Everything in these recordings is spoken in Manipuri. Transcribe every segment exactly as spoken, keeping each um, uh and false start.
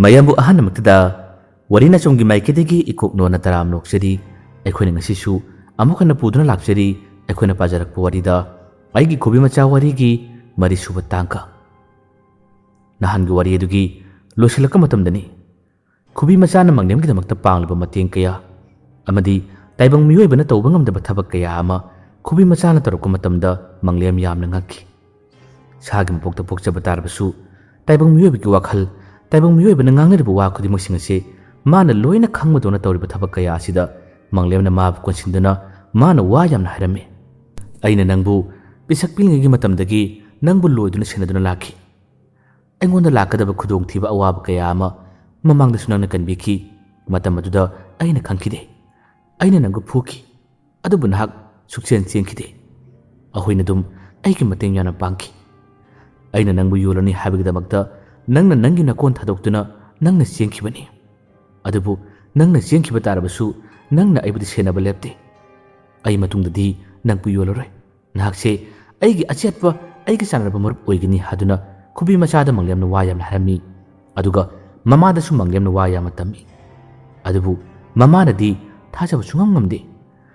ꯃꯌꯥꯝꯕꯨ ꯑꯍꯥꯟꯕꯃꯛꯇꯗ ꯋꯥꯔꯤ ꯅꯆꯨꯝꯒꯤ ꯃꯥꯏꯀꯩꯗꯒꯤ ꯏꯀꯣꯛ ꯅꯣꯟꯅ ꯇꯔꯥꯝꯅ ꯑꯣꯛꯆꯔꯤ꯫ ꯑꯩꯈꯣꯏꯅ ꯉꯁꯤꯁꯨ ꯑꯃꯨꯛ ꯍꯟꯅ ꯄꯨꯗꯨꯅ ꯂꯥꯛꯆꯔꯤ꯫ ꯑꯩꯈꯣꯏꯅ ꯄꯥꯖꯔꯛꯄ ꯋꯥꯔꯤꯗ ꯑꯩꯒꯤ ꯈꯨꯕꯤ ꯃꯆꯥ ꯋꯥꯔꯤꯒꯤ ꯃꯔꯤꯁꯨꯕ ꯇꯥꯡꯀ꯫ ꯅꯍꯥꯟꯒꯤ ꯋꯥꯔꯤ ꯑꯗꯨꯒꯤ ꯂꯣꯏꯁꯤꯜꯂꯛꯄ ꯃꯇꯝꯗꯅꯤ꯫ ꯈꯨꯕꯤ ꯃꯆꯥꯅ ꯃꯪꯂꯦꯝꯒꯤꯗꯃꯛꯇ ꯄꯥꯡꯂꯤꯕ ꯃꯇꯦꯡ ꯀꯌꯥ ꯑꯃꯗꯤ ꯇꯥꯏꯕꯪ ꯃꯤꯑꯣꯏꯕꯅ ꯇꯧꯕ ꯉꯝꯗꯕ ꯊꯕꯛ ꯀꯌꯥ ꯑꯃ ꯈꯨꯕꯤ ꯃꯆꯥꯅ ꯇꯧꯔꯛꯄ ꯃꯇꯝꯗ ꯃꯪꯂꯦꯝ ꯌꯥꯝꯅ ꯉꯛꯈꯤ꯫ ꯁꯥꯒꯤ ꯃꯄꯣꯛꯇ ꯄꯣꯛꯆꯕ ꯇꯥꯔꯕꯁꯨ ꯇꯥꯏꯕꯪ ꯃꯤꯑꯣꯏꯕꯒꯤ ꯋꯥꯈꯜ, ꯇꯥꯏꯕꯪ ꯃꯤꯑꯣꯏꯕꯅ ꯉꯥꯡꯅꯔꯤꯕ ꯋꯥ ꯈꯨꯗꯤꯡꯃꯛꯁꯤꯡ ꯑꯁꯤ ꯃꯥꯅ ꯂꯣꯏꯅ ꯈꯪꯕꯗꯧꯅ ꯇꯧꯔꯤꯕ ꯊꯕꯛ ꯀꯌꯥ ꯑꯁꯤꯗ ꯃꯪꯂꯦꯝꯅ ꯃꯥꯕꯨ ꯀꯣꯟꯁꯤꯟꯗꯨꯅ ꯃꯥꯅ ꯋꯥ ꯌꯥꯝꯅ ꯍꯥꯏꯔꯝꯃꯤ꯫ "ꯑꯩꯅ ꯅꯪꯕꯨ ꯄꯤꯁꯛ ꯄꯤꯛꯂꯤꯉꯩꯒꯤ ꯃꯇꯝꯗꯒꯤ ꯅꯪꯕꯨ ꯂꯣꯏꯗꯨꯅ ꯁꯦꯟꯅꯗꯨꯅ ꯂꯥꯛꯈꯤ꯫ ꯑꯩꯉꯣꯟꯗ ꯂꯥꯛꯀꯗꯕ ꯈꯨꯗꯣꯡꯊꯤꯕ ꯑꯋꯥꯕ ꯀꯌꯥ ꯑꯃ ꯃꯃꯥꯡꯗꯁꯨ ꯅꯪꯅ ꯀꯟꯕꯤꯈꯤ꯫ ꯃꯇꯝ ꯑꯗꯨꯗ ꯑꯩꯅ ꯈꯪꯈꯤꯗꯦ꯫ ꯑꯩꯅ ꯅꯪꯕꯨ ꯐꯨꯈꯤ꯫ ꯑꯗꯨꯕꯨ ꯅꯍꯥꯛ ꯁꯨꯛꯆꯦꯟ ꯆꯦꯟꯈꯤꯗꯦ꯫ ꯑꯩꯈꯣꯏꯅ ꯑꯗꯨꯝ ꯑꯩꯒꯤ ꯃꯇꯦꯡ ꯌꯥꯝꯅ ꯄꯥꯡꯈꯤ꯫ ꯑꯩꯅ ꯅꯪꯕꯨ ꯌꯣꯜꯂꯅꯤ ꯍꯥꯏꯕꯒꯤꯗꯃꯛꯇ ꯅꯪꯅ ꯅꯪꯒꯤ ꯅꯀꯣꯟ ꯊꯥꯗꯣꯛꯇꯨꯅ ꯅꯪꯅ ꯆꯦꯟꯈꯤꯕꯅꯤ꯫ ꯑꯗꯨꯕꯨ ꯅꯪꯅ ꯆꯦꯟꯈꯤꯕ ꯇꯥꯔꯕꯁꯨ ꯅꯪꯅ ꯑꯩꯕꯨꯗꯤ ꯁꯦꯟꯅꯕ ꯂꯦꯞꯇꯦ꯫ ꯑꯩ ꯃꯇꯨꯡꯗꯗꯤ ꯅꯪꯕꯨ ꯌꯣꯜꯂꯔꯣꯏ꯫ ꯅꯍꯥꯛꯁꯦ ꯑꯩꯒꯤ ꯑꯆꯦꯠꯄ, ꯑꯩꯒꯤ ꯆꯥꯟꯅꯔꯕ ꯃꯔꯨꯞ ꯑꯣꯏꯒꯅꯤ" ꯍꯥꯏꯗꯨꯅ ꯈꯨꯕꯤ ꯃꯆꯥꯗ ꯃꯪꯂꯦꯝꯅ ꯋꯥ ꯌꯥꯝꯅ ꯍꯥꯏꯔꯝꯃꯤ꯫ ꯑꯗꯨꯒ ꯃꯃꯥꯗꯁꯨ ꯃꯪꯂꯦꯝꯅ ꯋꯥ ꯌꯥꯝꯅ ꯇꯝꯃꯤ꯫ ꯑꯗꯨꯕꯨ ꯃꯃꯥꯅꯗꯤ ꯊꯥꯖꯕ ꯁꯨꯡꯉꯝ ꯉꯝꯗꯦ꯫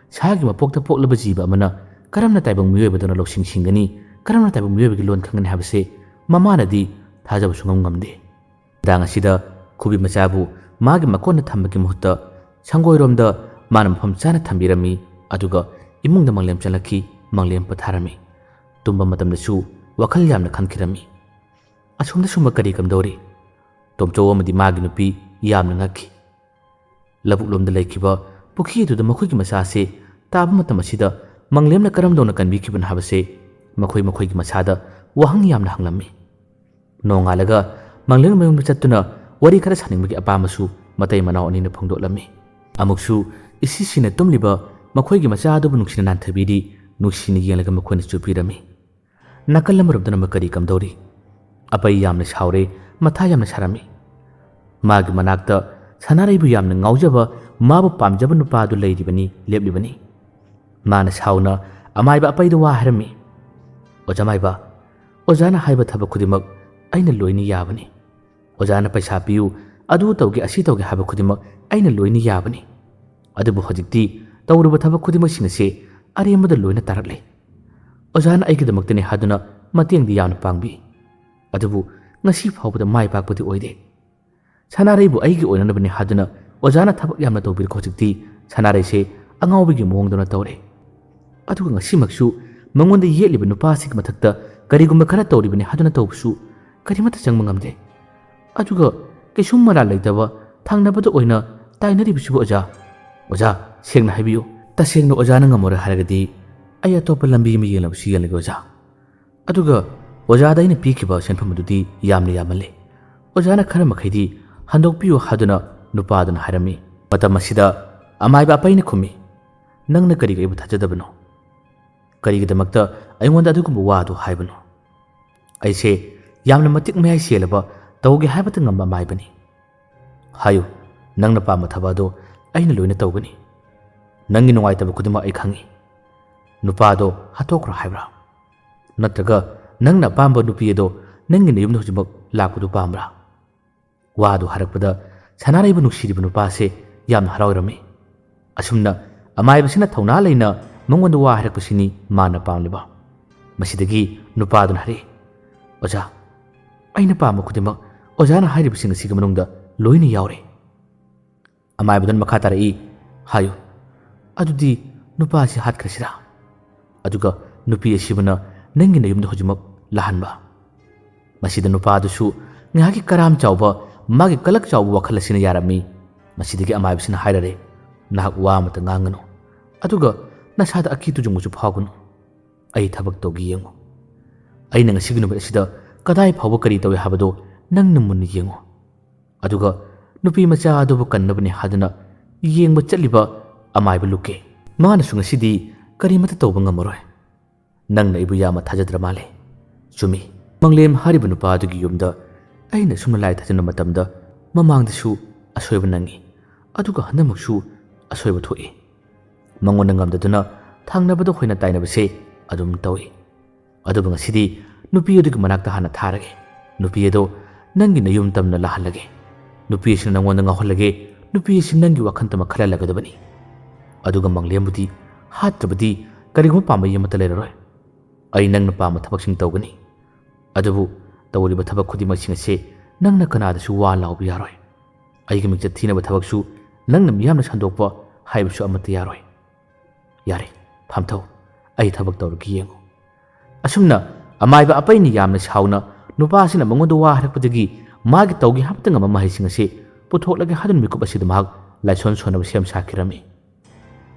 ꯁꯥꯒꯤ ꯃꯄꯣꯛꯇ ꯄꯣꯛꯂꯕ ꯖꯤꯕ ꯑꯃꯅ ꯀꯔꯝꯅ ꯇꯥꯏꯕꯪ ꯃꯤꯑꯣꯏꯕꯗꯧꯅ ꯂꯧꯁꯤꯡ ꯁꯤꯡꯒꯅꯤ, ꯀꯔꯝꯅ ꯇꯥꯏꯕꯪ ꯃꯤꯑꯣꯏꯕꯒꯤ ꯂꯣꯟ ꯈꯪꯒꯅꯤ ꯍꯥꯏꯕꯁꯦ ꯃꯃꯥꯅꯗꯤ ꯊꯥꯖꯕ ꯁꯨꯡꯉꯝ ꯉꯝꯗꯦ꯫ ꯅꯨꯃꯤꯗꯥꯡ ꯑꯁꯤꯗ ꯈꯨꯕꯤ ꯃꯆꯥꯕꯨ ꯃꯥꯒꯤ ꯃꯀꯣꯟꯗ ꯊꯝꯕꯒꯤ ꯃꯍꯨꯠꯇ ꯁꯪꯒꯣꯏꯔꯣꯝꯗ ꯃꯥꯅ ꯃꯐꯝ ꯆꯥꯅ ꯊꯝꯕꯤꯔꯝꯃꯤ꯫ ꯑꯗꯨꯒ ꯏꯃꯨꯡꯗ ꯃꯪꯂꯦꯝ ꯆꯪꯂꯛꯈꯤ꯫ ꯃꯪꯂꯦꯝ ꯄꯣꯊꯥꯔꯝꯃꯤ꯫ ꯇꯨꯝꯕ ꯃꯇꯝꯗꯁꯨ ꯋꯥꯈꯜ ꯌꯥꯝꯅ ꯈꯟꯈꯤꯔꯝꯃꯤ꯫ ꯑꯁꯣꯝꯗ ꯁꯨꯝꯕ ꯀꯔꯤ ꯀꯝꯗꯧꯔꯤ? ꯇꯣꯝꯆꯧ ꯑꯃꯗꯤ ꯃꯥꯒꯤ ꯅꯨꯄꯤ ꯌꯥꯝꯅ ꯉꯛꯈꯤ꯫ ꯂꯧꯕꯨꯛꯂꯣꯝꯗ ꯂꯩꯈꯤꯕ ꯄꯨꯈ꯭ꯔꯤ ꯑꯗꯨꯗ ꯃꯈꯣꯏꯒꯤ ꯃꯆꯥꯁꯦ ꯇꯥꯕ ꯃꯇꯝ ꯑꯁꯤꯗ ꯃꯪꯂꯦꯝꯅ ꯀꯔꯝꯗꯧꯅ ꯀꯟꯕꯤꯈꯤꯕꯅꯣ ꯍꯥꯏꯕꯁꯦ ꯃꯈꯣꯏ ꯃꯈꯣꯏꯒꯤ ꯃꯁꯥꯗ ꯋꯥꯍꯪ ꯌꯥꯝꯅ ꯍꯪꯂꯝꯃꯤ꯫ ꯅꯣꯡꯉꯥꯜꯂꯒ ꯃꯪꯂꯦꯝ ꯃꯌꯨꯝꯗ ꯆꯠꯇꯨꯅ ꯋꯥꯔꯤ ꯈꯔ ꯁꯥꯅꯤꯡꯕꯒꯤ ꯑꯄꯥꯝꯕꯁꯨ ꯃꯇꯩ ꯃꯅꯥꯎ ꯑꯅꯤꯅ ꯐꯣꯡꯗꯣꯛꯂꯝꯃꯤ꯫ ꯑꯃꯨꯛꯁꯨ ꯏꯁꯤꯁꯤꯅ ꯇꯨꯝꯂꯤꯕ ꯃꯈꯣꯏꯒꯤ ꯃꯆꯥ ꯑꯗꯨꯕꯨ ꯅꯨꯡꯁꯤꯅ ꯅꯥꯟꯊꯕꯤꯔꯤ, ꯅꯨꯡꯁꯤꯅ ꯌꯦꯡꯂꯒ ꯃꯈꯣꯏꯅ ꯆꯨꯞꯄꯤꯔꯝꯃꯤ꯫ ꯅꯥꯀꯜ ꯑꯃꯔꯣꯝꯗꯅ ꯀꯔꯤ ꯀꯝꯗꯧꯔꯤ? ꯑꯄꯩ ꯌꯥꯝꯅ ꯁꯥꯎꯔꯦ, ꯃꯊꯥ ꯌꯥꯝꯅ ꯁꯥꯔꯝꯃꯤ꯫ ꯃꯥꯒꯤ ꯃꯅꯥꯛꯇ ꯁꯅꯥꯔꯩꯕꯨ ꯌꯥꯝꯅ ꯉꯥꯎꯖꯕ, ꯃꯥꯕꯨ ꯄꯥꯝꯖꯕ ꯅꯨꯄꯥ ꯑꯗꯨ ꯂꯩꯔꯤꯕꯅꯤ, ꯂꯦꯞꯂꯤꯕꯅꯤ꯫ ꯃꯥꯅ ꯁꯥꯎꯅ ꯑꯃꯥꯏꯕ ꯑꯄꯩꯗ ꯋꯥ ꯍꯥꯏꯔꯝꯃꯤ꯫ "ꯑꯣꯖꯥ ꯃꯥꯏꯕ, ꯑꯣꯖꯥꯅ ꯍꯥꯏꯕ ꯊꯕꯛ ꯈꯨꯗꯤꯡꯃꯛ ꯑꯩꯅ ꯂꯣꯏꯅ ꯌꯥꯕꯅꯤ꯫ ꯑꯣꯖꯥꯅ ꯄꯩꯁꯥ ꯄꯤꯌꯨ, ꯑꯗꯨ ꯇꯧꯒꯦ, ꯑꯁꯤ ꯇꯧꯒꯦ ꯍꯥꯏꯕ ꯈꯨꯗꯤꯡꯃꯛ ꯑꯩꯅ ꯂꯣꯏꯅ ꯌꯥꯕꯅꯤ꯫ ꯑꯗꯨꯕꯨ ꯍꯧꯖꯤꯛꯇꯤ ꯇꯧꯔꯨꯕ ꯊꯕꯛ ꯈꯨꯗꯤꯡꯃꯛꯁꯤꯡ ꯑꯁꯤ ꯑꯔꯦꯝꯕꯗ ꯂꯣꯏꯅ ꯇꯥꯔꯛꯂꯦ꯫ ꯑꯣꯖꯥꯅ ꯑꯩꯒꯤꯗꯃꯛꯇꯅꯤ ꯍꯥꯏꯗꯨꯅ ꯃꯇꯦꯡꯗꯤ ꯌꯥꯝꯅ ꯄꯥꯡꯕꯤ꯫ ꯑꯗꯨꯕꯨ ꯉꯁꯤ ꯐꯥꯎꯕꯗ ꯃꯥꯏ ꯄꯥꯛꯄꯗꯤ ꯑꯣꯏꯗꯦ꯫ ꯁꯅꯥꯔꯩꯕꯨ ꯑꯩꯒꯤ ꯑꯣꯏꯅꯅꯕꯅꯤ ꯍꯥꯏꯗꯨꯅ ꯑꯣꯖꯥꯅ ꯊꯕꯛ ꯌꯥꯝꯅ ꯇꯧꯕꯤꯔꯒ ꯍꯧꯖꯤꯛꯇꯤ ꯁꯅꯥꯔꯩꯁꯦ ꯑꯉꯥꯎꯕꯒꯤ ꯃꯑꯣꯡꯗꯧꯅ ꯇꯧꯔꯦ꯫ ꯑꯗꯨꯒ ꯉꯁꯤꯃꯛꯁꯨ ꯃꯉꯣꯟꯗ ꯌꯦꯠꯂꯤꯕ ꯅꯨꯄꯥꯁꯤꯒꯤ ꯃꯊꯛꯇ ꯀꯔꯤꯒꯨꯝꯕ ꯈꯔ ꯇꯧꯔꯤꯕꯅꯤ ꯍꯥꯏꯗꯨꯅ ꯇꯧꯕꯁꯨ ꯀꯔꯤꯃꯠꯇ ꯆꯪꯕ ꯉꯝꯗꯦ꯫ ꯑꯗꯨꯒ ꯀꯩꯁꯨꯝ ꯃꯔꯥꯜ ꯂꯩꯇꯕ ꯊꯪꯅꯕꯗ ꯑꯣꯏꯅ ꯇꯥꯏꯅꯔꯤꯕꯁꯤꯕꯨ ꯑꯣꯖꯥ? ꯑꯣꯖꯥ, ꯁꯦꯡꯅ ꯍꯥꯏꯕꯤꯌꯨ꯫ ꯇꯁꯦꯡꯅ ꯑꯣꯖꯥꯅ ꯉꯝꯃꯔꯣꯏ ꯍꯥꯏꯔꯒꯗꯤ ꯑꯩ ꯑꯇꯣꯞꯄ ꯂꯝꯕꯤ ꯑꯃ ꯌꯦꯡꯂꯕꯁꯨ ꯌꯦꯡꯂꯒꯦ ꯑꯣꯖꯥ꯫ ꯑꯗꯨꯒ ꯑꯣꯖꯥꯗ ꯑꯩꯅ ꯄꯤꯈꯤꯕ ꯁꯦꯟꯐꯝ ꯑꯗꯨꯗꯤ ꯌꯥꯝꯅ ꯌꯥꯝꯃꯜꯂꯦ꯫ ꯑꯣꯖꯥꯅ ꯈꯔ ꯃꯈꯩꯗꯤ ꯍꯟꯗꯣꯛꯄꯤꯌꯨ ꯍꯥꯏꯗꯨꯅ ꯅꯨꯄꯥꯗꯨꯅ ꯍꯥꯏꯔꯝꯃꯤ꯫ ꯃꯇꯝ ꯑꯁꯤꯗ ꯑꯃꯥꯏꯕ ꯑꯄꯩꯅ ꯈꯨꯝꯃꯤ, "ꯅꯪꯅ ꯀꯔꯤꯒꯤ ꯑꯩꯕꯨ ꯊꯥꯖꯗꯕꯅꯣ? ꯀꯔꯤꯒꯤꯗꯃꯛꯇ ꯑꯩꯉꯣꯟꯗ ꯑꯗꯨꯒꯨꯝꯕ ꯋꯥ ꯑꯗꯨ ꯍꯥꯏꯕꯅꯣ? ꯑꯩꯁꯦ ꯌꯥꯝꯅ ꯃꯇꯤꯛ ꯃꯌꯥꯏ ꯆꯦꯜꯂꯕ, ꯇꯧꯒꯦ ꯍꯥꯏꯕꯇ ꯉꯝꯕ ꯑꯃꯥꯏꯕꯅꯤ꯫ ꯍꯥꯏꯌꯨ, ꯅꯪꯅ ꯄꯥꯝꯕ ꯊꯕꯛ ꯑꯗꯨ ꯑꯩꯅ ꯂꯣꯏꯅ ꯇꯧꯒꯅꯤ꯫ ꯅꯪꯒꯤ ꯅꯨꯡꯉꯥꯏꯇꯕ ꯈꯨꯗꯤꯡꯃꯛ ꯑꯩ ꯈꯪꯏ꯫ ꯅꯨꯄꯥ ꯑꯗꯣ ꯍꯥꯠꯇꯣꯛꯈ꯭ꯔꯣ ꯍꯥꯏꯕ꯭ꯔꯥ? ꯅꯠꯇ꯭ꯔꯒ ꯅꯪꯅ ꯑꯄꯥꯝꯕ ꯅꯨꯄꯤ ꯑꯗꯣ ꯅꯪꯒꯤ ꯅꯌꯨꯝꯗ ꯍꯧꯖꯤꯛꯃꯛ ꯂꯥꯛꯄꯗꯨ ꯄꯥꯝꯕ꯭ꯔꯥ?" ꯋꯥꯗꯨ ꯍꯥꯏꯔꯛꯄꯗ ꯁꯅꯥꯔꯩꯕꯨ ꯅꯨꯡꯁꯤꯔꯤꯕ ꯅꯨꯄꯥꯁꯦ ꯌꯥꯝꯅ ꯍꯔꯥꯎꯔꯝꯃꯤ꯫ ꯑꯁꯨꯝꯅ ꯑꯃꯥꯏꯕꯁꯤꯅ ꯊꯧꯅꯥ ꯂꯩꯅ ꯃꯉꯣꯟꯗ ꯋꯥ ꯍꯥꯏꯔꯛꯄꯁꯤꯅꯤ ꯃꯥꯅ ꯄꯥꯝꯂꯤꯕ꯫ ꯃꯁꯤꯗꯒꯤ ꯅꯨꯄꯥꯗꯨꯅ ꯍꯥꯏꯔꯛꯏ, "ꯑꯣꯖꯥ, ꯑꯩꯅ ꯄꯥꯝꯕ ꯈꯨꯗꯤꯡꯃꯛ ꯑꯣꯖꯥꯅ ꯍꯥꯏꯔꯤꯕꯁꯤꯡ ꯑꯁꯤꯒꯤ ꯃꯅꯨꯡꯗ ꯂꯣꯏꯅ ꯌꯥꯎꯔꯦ꯫" ꯑꯃꯥꯏꯕꯗꯨꯅ ꯃꯈꯥ ꯇꯥꯔꯛꯏ, "ꯍꯥꯏꯌꯨ, ꯑꯗꯨꯗꯤ ꯅꯨꯄꯥ ꯑꯁꯤ ꯍꯥꯠꯈ꯭ꯔꯁꯤꯔꯥ? ꯑꯗꯨꯒ ꯅꯨꯄꯤ ꯑꯁꯤꯕꯨꯅ ꯅꯪꯒꯤ ꯅꯌꯨꯝꯗ ꯍꯧꯖꯤꯛꯃꯛ ꯂꯥꯛꯍꯟꯕ?" ꯃꯁꯤꯗ ꯅꯨꯄꯥꯗꯨꯁꯨ ꯉꯥꯏꯍꯥꯛꯀꯤ ꯀꯔꯥꯝ ꯆꯥꯎꯕ, ꯃꯥꯒꯤ ꯀꯂꯛ ꯆꯥꯎꯕ ꯋꯥꯈꯜ ꯑꯁꯤꯅ ꯌꯥꯔꯝꯃꯤ꯫ ꯃꯁꯤꯗꯒꯤ ꯑꯃꯥꯏꯕꯁꯤꯅ ꯍꯥꯏꯔꯔꯦ, "ꯅꯍꯥꯛ ꯋꯥ ꯑꯃꯇ ꯉꯥꯡꯒꯅꯨ, ꯑꯗꯨꯒ ꯅꯁꯥꯗ ꯑꯀꯤ ꯇꯨꯖꯨꯡꯕꯁꯨ ꯐꯥꯎꯒꯅꯨ꯫ ꯑꯩ ꯊꯕꯛ ꯇꯧꯒꯦ ꯌꯦꯡꯉꯨ꯫ ꯑꯩꯅ ꯉꯁꯤꯒꯤ ꯅꯨꯃꯤꯠ ꯑꯁꯤꯗ ꯀꯗꯥꯏ ꯐꯥꯎꯕ ꯀꯔꯤ ꯇꯧꯏ ꯍꯥꯏꯕꯗꯣ ꯅꯪꯅ ꯃꯨꯟꯅ ꯌꯦꯡꯉꯨ꯫" ꯑꯗꯨꯒ ꯅꯨꯄꯤ ꯃꯆꯥ ꯑꯗꯨꯕꯨ ꯀꯟꯅꯕꯅꯤ ꯍꯥꯏꯗꯨꯅ ꯌꯦꯡꯕ ꯆꯠꯂꯤꯕ ꯑꯃꯥꯏꯕ ꯂꯨꯀꯦ, ꯃꯥꯅꯁꯨ ꯉꯁꯤꯗꯤ ꯀꯔꯤꯃꯠꯇ ꯇꯧꯕ ꯉꯝꯃꯔꯣꯏ꯫ "ꯅꯪꯅ ꯑꯩꯕꯨ ꯌꯥꯝꯅ ꯊꯥꯖꯗ꯭ꯔ ꯃꯥꯜꯂꯦ꯫" ꯆꯨꯝꯃꯤ, ꯃꯪꯂꯦꯝ ꯍꯥꯏꯔꯤꯕ ꯅꯨꯄꯥ ꯑꯗꯨꯒꯤ ꯌꯨꯝꯗ ꯑꯩꯅ ꯁꯨꯝꯅ ꯂꯥꯏ ꯊꯥꯖꯤꯟꯕ ꯃꯇꯝꯗ ꯃꯃꯥꯡꯗꯁꯨ ꯑꯁꯣꯏꯕ ꯅꯪꯉꯤ, ꯑꯗꯨꯒ ꯍꯟꯗꯛꯃꯛꯁꯨ ꯑꯁꯣꯏꯕ ꯊꯣꯛꯏ꯫ ꯃꯉꯣꯟꯗ ꯉꯝꯗꯗꯨꯅ ꯊꯪꯅꯕꯗ ꯑꯩꯈꯣꯏꯅ ꯇꯥꯏꯅꯕꯁꯦ ꯑꯗꯨꯝ ꯇꯧꯏ꯫ ꯑꯗꯨꯕꯨ ꯉꯁꯤꯗꯤ ꯅꯨꯄꯤ ꯑꯗꯨꯒꯤ ꯃꯅꯥꯛꯇ ꯍꯥꯟꯅ ꯊꯥꯔꯒꯦ꯫ ꯅꯨꯄꯤ ꯑꯗꯣ ꯅꯪꯒꯤ ꯅꯌꯨꯝ ꯇꯝꯅ ꯂꯥꯛꯍꯜꯂꯒꯦ꯫ ꯅꯨꯄꯤ ꯑꯁꯤꯅ ꯅꯪꯉꯣꯟꯗ ꯉꯥꯎꯍꯜꯂꯒꯦ꯫ ꯅꯨꯄꯤ ꯑꯁꯤ ꯅꯪꯒꯤ ꯋꯥꯈꯜꯇꯃꯛ ꯈꯜꯍꯜꯂꯒꯗꯕꯅꯤ꯫ ꯑꯗꯨꯒ ꯃꯪꯂꯦꯝꯕꯨꯗꯤ ꯍꯥꯠꯇ꯭ꯔꯕꯗꯤ ꯀꯔꯤꯒꯨꯝꯕ ꯄꯥꯝꯕꯩ ꯑꯃꯠꯇ ꯂꯩꯔꯔꯣꯏ꯫ ꯑꯩ ꯅꯪꯅ ꯄꯥꯝꯕ ꯊꯕꯛꯁꯤꯡ ꯇꯧꯒꯅꯤ꯫ ꯑꯗꯨꯕꯨ ꯇꯧꯔꯤꯕ ꯊꯕꯛ ꯈꯨꯗꯤꯡꯃꯛꯁꯤꯡ ꯑꯁꯤ ꯅꯪꯅ ꯀꯅꯥꯗꯁꯨ ꯋꯥ ꯂꯥꯎꯕ ꯌꯥꯔꯣꯏ꯫ ꯑꯩꯒꯤ ꯃꯤꯡꯆꯠ ꯊꯤꯅꯕ ꯊꯕꯛꯁꯨ ꯅꯪꯅ ꯃꯤꯌꯥꯝꯅ ꯁꯟꯗꯣꯛꯄ ꯍꯥꯏꯕꯁꯨ ꯑꯃꯠꯇ ꯌꯥꯔꯣꯏ꯫ ꯌꯥꯔꯦ, ꯐꯥꯝꯊꯧ, ꯑꯩ ꯊꯕꯛ ꯇꯧꯔꯒ ꯌꯦꯡꯉꯨ꯫ ꯑꯁꯨꯝꯅ ꯑꯃꯥꯏꯕ ꯑꯄꯩꯅ ꯌꯥꯝꯅ ꯁꯥꯎꯅ ꯅꯨꯄꯥꯁꯤꯅ ꯃꯉꯣꯟꯗ ꯋꯥ ꯍꯥꯏꯔꯛꯄꯗꯒꯤ ꯃꯥꯒꯤ ꯇꯧꯒꯦ ꯍꯥꯏꯕꯇ ꯉꯝꯕ ꯃꯍꯩꯁꯤꯡ ꯑꯁꯤ ꯄꯨꯊꯣꯛꯂꯒꯦ ꯍꯥꯏꯗꯨꯅ ꯃꯤꯀꯨꯞ ꯑꯁꯤꯗ ꯃꯍꯥꯛ ꯂꯥꯏꯁꯣꯟ ꯁꯣꯟꯅꯕ ꯁꯦꯝ ꯁꯥꯈꯤꯔꯝꯃꯤ꯫